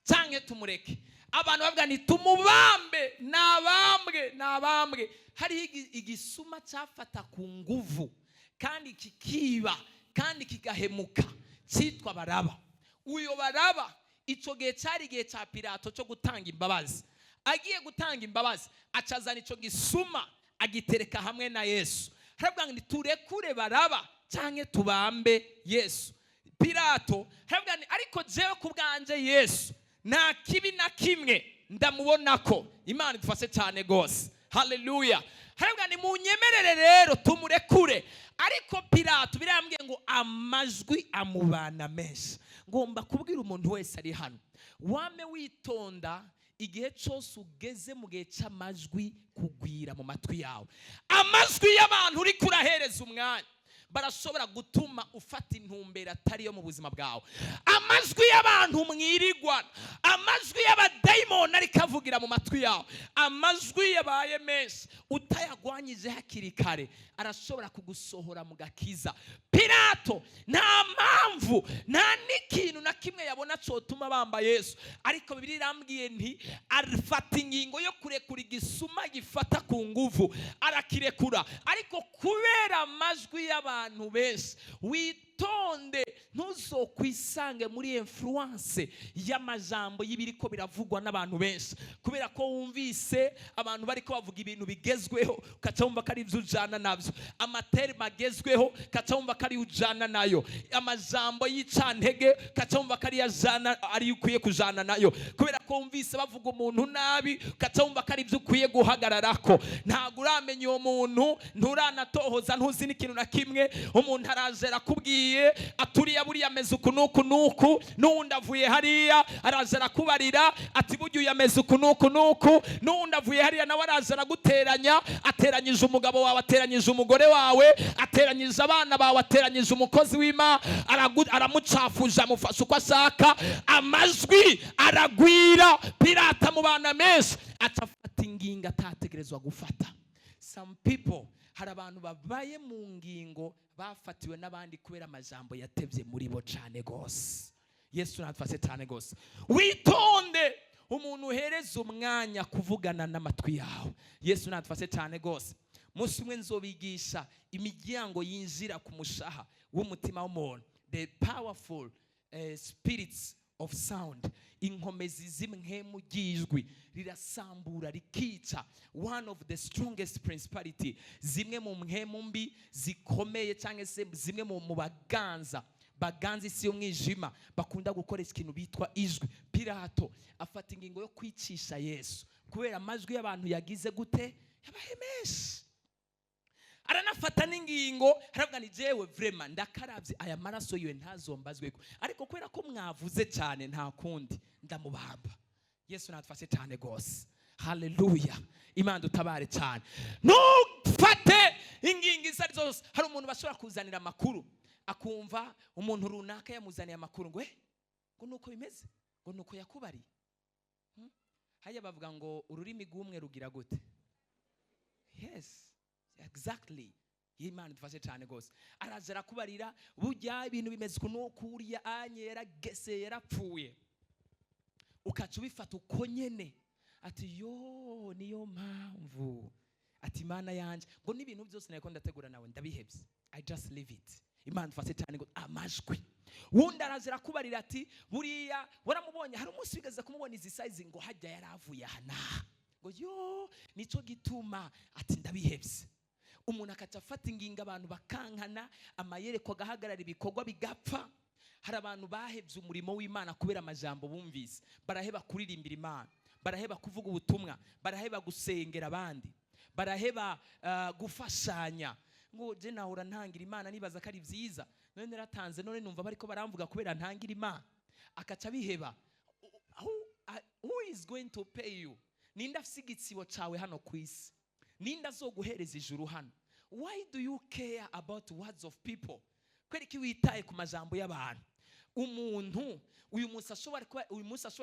canke tumureke?" Abantu bavuga ni: "Tumubambe, nabambwe, nabambwe." Hariho igisuma cyafata ku nguvu kandi kikiba kandi kigahemuka cyitwa Baraba. Uyo Baraba, icyo gihe cyari igihe cya Pilato cyo gutanga imbabazi. Agiye gutanga imbabazi, acazana icyo gisuma, agitereka hamwe na Yesu. Haravuga ngo: "Turekure Baraba cyangwa tubambe Yesu?" Pilato haravuga ngo: "Ariko jewe ku bwanje Yesu nta kibi na kimwe ndamubona ko." Imana idufashe cyane rwose, haleluya. Haravuga ni: "Munyemerere rero tumurekure." Ariko Pilato birambwiye ngo amajwi amubana menshi. Ngomba kubwira umuntu wese ari hano: wame witonda igihe cyose ugeze mu gihe cy'amajwi kugwira mu matwi yawe. Amajwi y'abantu uri kurahereza umwanya barashobora gutuma ufata intumbero atari yo mu buzima bwawe. Amajwi y'abantu mwirigwana, amajwi y'abadayimoni ariko avugira mu matwi yawe, amajwi yabaye menshi utayagwanyije hakiri kare arashobora kugusohora mu gakiza. Pilato nta mpamvu, nta n'ikintu na kimwe yabona cyotuma bamba Yesu, ariko Bibiliya irambwiye nti afata ingingo yo kurekura igisuma gifata ku nguvu, arakirekura. Ariko kubera amajwi y'abantu benshi, witonde ntuzokwisange muri influence y'amajambo y'ibiriko biravugwa n'abantu benshi. Kubera ko wumvise abantu bariko bavuga ibintu bigezweho, ukaca wumva ko ari ibyo ujana nabyo. Ama termes agezweho, ukaca wumva ko ari ujana nayo. Amajambo y'icantege, ukaca wumva ko ari ajana, ariyo ukwiye kujana nayo. Kubera ko wumvise bavuga umuntu nabi, ukaca wumva ko ari ibyo ukwiye guhagararako. Ntabwo uramenya uwo muntu, nturanatohoza, ntuzi n'ikintu na kimwe. Umuntu araje arakubwiye. arakubariye aturiya buriya ameze uku n'uku n'uku, n'uwundi avuye hariya araza arakubarira ati burya uyu ameze uku n'uku n'uku, n'uwundi avuye hariya nawe araza araguteranya, ateranyije umugabo wawe, ateranyije umugore wawe, ateranyije abana bawe, ateranyije umukozi w'Imana, aramucafuje, amufashe uko ashaka, amajwi aragwira. Pirata mu bana menshi aca afata ingingo atategerezwa gufata. Some people, hari abantu babaye mu ngingo bafatiwe n'abandi kubera amajambo yatevye muri bo cane gose. Yesu natufashe cane gose. Witonde umuntu uhereza umwanya kuvugana n'amatwi yawe. Yesu natufashe cane gose. Munsi umwe nzobigisha imiryango yinjira ku mushaha w'umutima w'umuntu, the powerful spirits of sound, inkomezi z'imhemu ry'ijwi rirasambura rikica, one of the strongest principality, zimwe mu mpemu mbi zikomeye, cyangwa se zimwe mu baganza baganza isi y'umwijima bakunda gukoresha ikintu bitwa ijwi. Pilato afata ingingo yo kwicisha Yesu kubera amajwi y'abantu yagize gute? Yabaye menshi. Aranafata n'ingingo, aravuga ni jewe vraiment ndakaravye, aya maraso yiwe ntazombazweko, ariko kubera ko mwavuze cyane nta kundi, ndamubamba. Yesu natufashe cyane gose. Haleluya! Imana dutabare cyane. Ntufate ingingo izo ari zo zose. Hari umuntu bashobora kuzanira amakuru, akumva umuntu runaka yamuzaniye amakuru ngo ngo nuko bimeze, ngo nuko yakubariye. Hajya bavuga ngo ururimi rw'umwe rugira gute? Yes, exactly. Imana idufashe cyane rwose. Araza arakubarira, burya ibintu bimeze uku n'uku, uriya anye yaragese, yarapfuye, ukaca ubifata uko nyene, ati yo niyo mpamvu, ati Imana yanje, ngo n'ibintu byose nariko ndategura nawe ndabihebye, I just leave it. Imana idufashe cyane. Ngo amajwi wundi araza arakubarira ati buriya waramubonye, hari umunsi wigeze kumubona izi size, ngo hajya yaravuye aha n'aha, ngo yo nico gituma, ati ndabihebye. Umuntu akaca afata ingingo, abantu bakankana, amayereko agahagarara, ibikorwa bigapfa. Hari abantu bahebye umurimo w'Imana kubera amajambo bumvise, baraheba kuririmbira Imana, baraheba kuvuga ubutumwa, baraheba gusengera abandi, baraheba gufashanya, ngo je nahora ntangira Imana nibaza ko ari byiza, none naratanze, none numva bariko baramvuga kubera ntangira Imana, akaca biheba. Who is going to pay you? Ninde afise igitsibo cawe hano ku isi? Ninde azoguhereza ijuru hano? Why do you care about words of people? Kubera iki witaye ku majambo y'abantu? Umuntu uyu munsi ashobora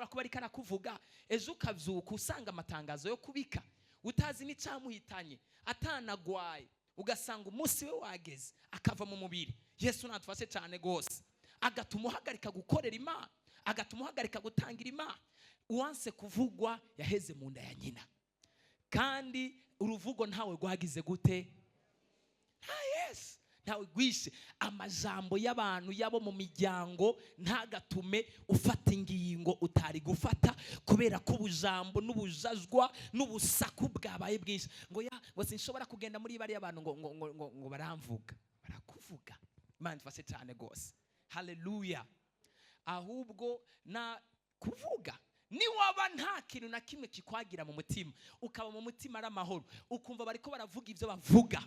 kuba ariko arakuvuga, ejo ukavyuka usanga amatangazo yo kubika, utazi n'icyamuhitanye, atanagwaye, ugasanga umunsi we wageze akava mu mubiri. Yesu natufashe cyane rwose. Agatuma uhagarika gukorera Imana, agatuma uhagarika gutangira Imana. Uwanse kuvugwa yaheze mu nda ya nyina, kandi uruvugo ntawe rwagize gute? Nta, yes, ntawe rwishe. Amajambo y'abantu yabo mu miryango ntagatume ufata ingingo utari gufata kubera ko ubujambo n'ubujajwa n'ubusaku bwabaye bwinshi, ngo ya ngo sinshobora kugenda muri bariya bantu, ngo baramvuga. Barakuvuga. Imana ifashe cyane rwose. Haleluya! Ahubwo na kuvuga, niwaba nta kintu na kimwe kikwagira mu mutima, ukaba mu mutima ari amahoro, ukumva bariko baravuga ibyo bavuga,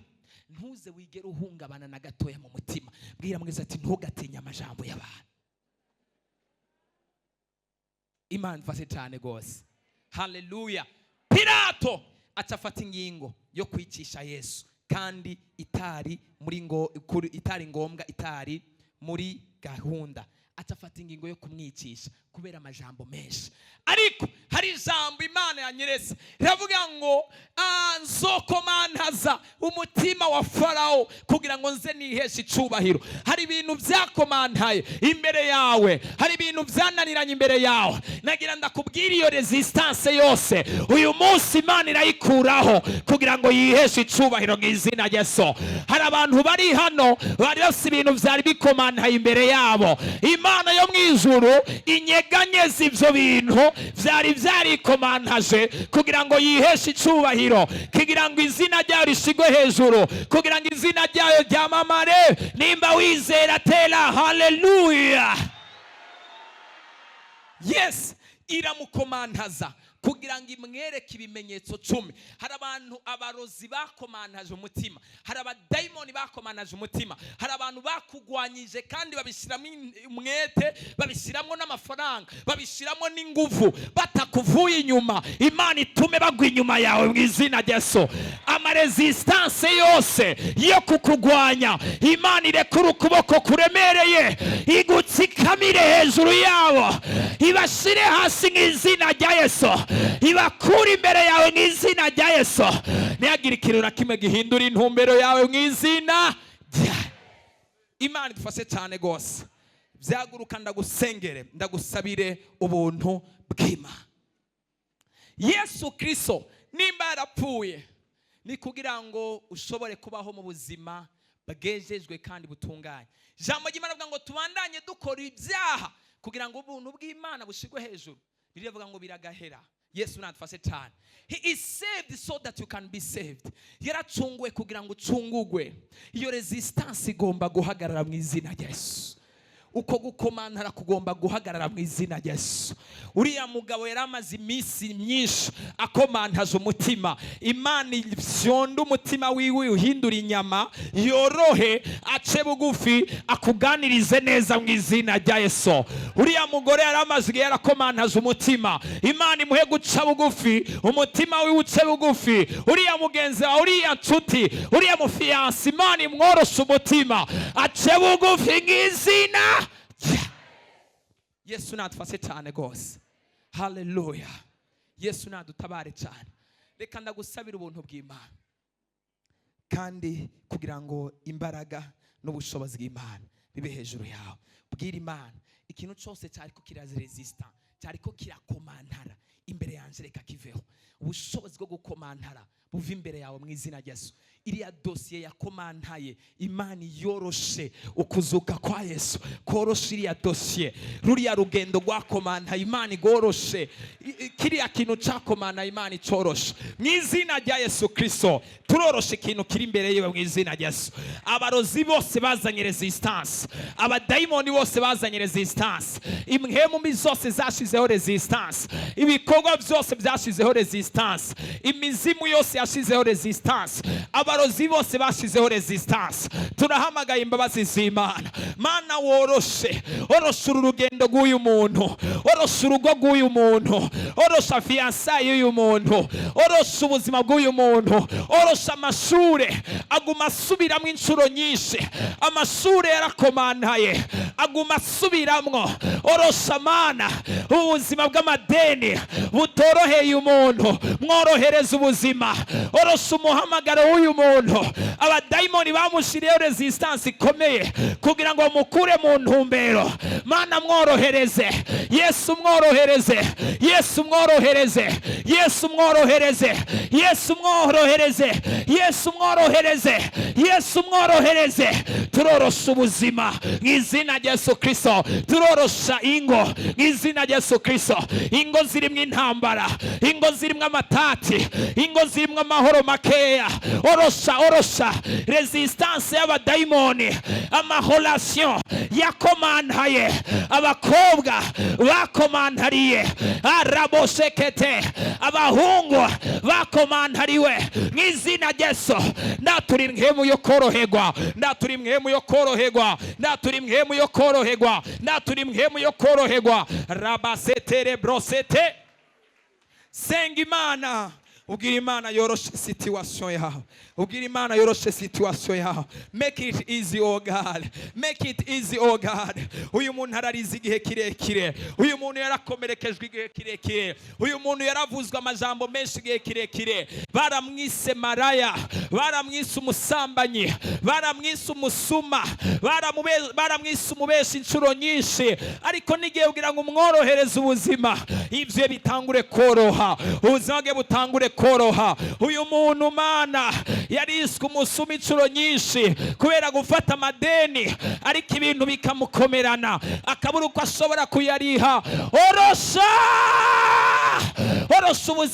ntuze wigere uhungabana na gatoya mu mutima. Bwira mwiza ati ntugatinye amajambo y'abantu. Imana ifashe cyane rwose. Haleluya! Pilato aca afata ingingo yo kwicisha Yesu, kandi itari muri ngo itari ngombwa, itari muri gahunda. Aca afata ingingo yo kumwicisha kubera amajambo menshi. Ariko hari ijambo Imana yanyeretse, riravuga ngo nzokomantaza umutima wa Farawo kugira ngo nze niheshe icubahiro. Hari ibintu byakomantaye imbere yawe, hari ibintu byananiranye imbere yawe. Nagira ndakubwira, iyo resistance yose uyu munsi Imana irayikuraho kugira ngo yiheshe icubahiro mu izina rya Yesu. Hari abantu bari hano bari bafite ibintu byari bikomantaye imbere yabo. Imana yo mu ijuru inyeganyeza ibyo bintu byari byarikomantaje kugira ngo yiheshe icubahiro, kugira ngo izina ryayo rishigwe hejuru, kugira ngo izina ryayo ryamamare. Nimba wizera, tera haleluya. Yes, iramukomantaza kugira ngo Kugira ngo imwereke ibimenyetso 10. Hari abantu abarozi bakomantaje umutima, hari abadayimoni bakomantaje umutima, hari abantu bakugwanyije kandi babishyiramo umwete, babishyiramo n'amafaranga, babishyiramo n'inguvu, batakuvuye inyuma. Imana itume bagwa inyuma yawe mu izina rya Yesu. Ama résistance yose yo kukugwanya, Imana irekure ukuboko kuremereye, igutsikamire hejuru yabo, ibashyire hasi mu izina rya Yesu, ibakure imbere yawe mu izina rya Yesu. Ntihagire ikintu na kimwe gihindura intumbero yawe mu izina rya. Imana idufashe cyane rwose. Byaguruka, ndagusengere, ndagusabire ubuntu bw'Imana. Yesu Kirisito nimba yarapfuye, ni kugira ngo ushobore kubaho mu buzima bwejejwe kandi butunganye. Ijambo ry'Imana rivuga ngo tubandanye dukora ibyaha kugira ngo ubuntu bw'Imana bushyirwe hejuru. Birivuga ngo biragahera. Yesu nadufashe cyane. He is saved so that you can be saved. Yaracunguwe kugira ngo ucungugwe. Iyo resistance igomba guhagarara mu izina rya Yesu. Uko gukomantara kugomba guhagarara mu izina rya Yesu. Uriya mugabo yari amaze iminsi myinshi akomantaje umutima. Imana ifyonda umutima wiwe, uhindura inyama yorohe, ace bugufi, akuganirize neza mu izina rya Yesu. Uriya mugore yari amaze igihe yarakomantaje umutima. Imana imuhe guca bugufi, umutima wiwe uce bugufi. Uriya mugenzi wawe, uriya nshuti, uriya mu fiancé, Imana imworoshe umutima, ace bugufi mu izina rya Yesu. Nadufashe cyane rwose. Haleluya. Yesu nadutabare cyane. Reka ndagusabira ubuntu bw'Imana kandi kugira ngo imbaraga n'ubushobozi bw'Imana bibe hejuru yawe. Bwira Imana: ikintu cyose cyariko kiraresista, cyariko kirakomantara imbere yanjye, reka kiveho. Ubushobozi bwo gukomantara buva imbere yawe mu izina rya Yesu. Iriya dosiye yakomantaye, Imana yoroshe. Ukuzuka kwa Yesu koroshe iriya dosiye. Ruriya rugendo rwakomantaye, Imana igoroshe. Kiriya kintu cyakomantaye, Imana icoroshe mu izina rya Yesu Kirisito. Turoroshe ikintu kiri imbere yiwe mu izina rya Yesu. Abarozi bose bazanye resistance, abadayimoni bose bazanye resistance, impwemu mbi zose zashizeho resistance, ibikorwa byose byashizeho resistance, imizimu yose yashizeho resistance, abarozi bose bashizeho resistance. Turahamagaye imbabazi z'Imana. Mana, woroshe, oroshe uru rugendo rw'uyu muntu, oroshe urugo rw'uyu muntu, orosha fiançailles y'uyu muntu, orosha ubuzima bw'uyu muntu, orosha amashure aguma asubiramo inshuro nyinshi. Amashure yarakomantaye, aguma asubiramwo. Orosha, Mana, ubuzima bw'amadeni butoroheye umuntu, mworohereza ubuzima. Orosha umuhamagaro w'uyu muntu. Abadayimoni bamushyiriyeho resistance ikomeye kugira ngo bamukure mu ntumbero. Mana, mworohereze. Yesu, mworohereze. Yesu, mworohereze. Yesu, mworohereze. Yesu, mworohereze. Yesu, mworohereze. Yesu, mworohereze. Turorosha ubuzima mu izina rya Yesu Kirisito. Turorosha ingo mu izina rya Yesu Kirisito. Ingo zirimo intambara, ingo zirimo amatati, ingo zirimo amahoro makeya, orosha, orosha resistance y'abadayimoni. Ama relation yakomantaye, abakobwa bakomantariye, araboshekete, abahungu bakomantariwe, mu izina rya Yesu ndatura impwemu yo koroherwa, ndatura impwemu yo koroherwa, ndatura impwemu yo koroherwa, ndatura impwemu yo koroherwa. Rabasetere brosete. Senga Imana, ubwira Imana yoroshe situation yawe, ubwira Imana yoroshe situation yawe. Make it easy, oh God, make it easy, oh God. Uyu muntu ararize igihe kirekire, uyu muntu yarakomerekejwe igihe kirekire, uyu muntu yaravuzwe amajambo menshi igihe kirekire. Baramwise maraya, baramwise umusambanyi, baramwise umusuma, baramwise umubeshi inshuro nyinshi. Ariko n'igihe kugira ngo umworohereze ubuzima, ibyo bitangure koroha, ubuzima bwe butangure koroha. Uyu muntu, Mana, yariswe umusuma inshuro nyinshi kubera gufata amadeni, ariko ibintu bikamukomerana, akabura uko ashobora kuyariha. Orosha, orosha ubuzima.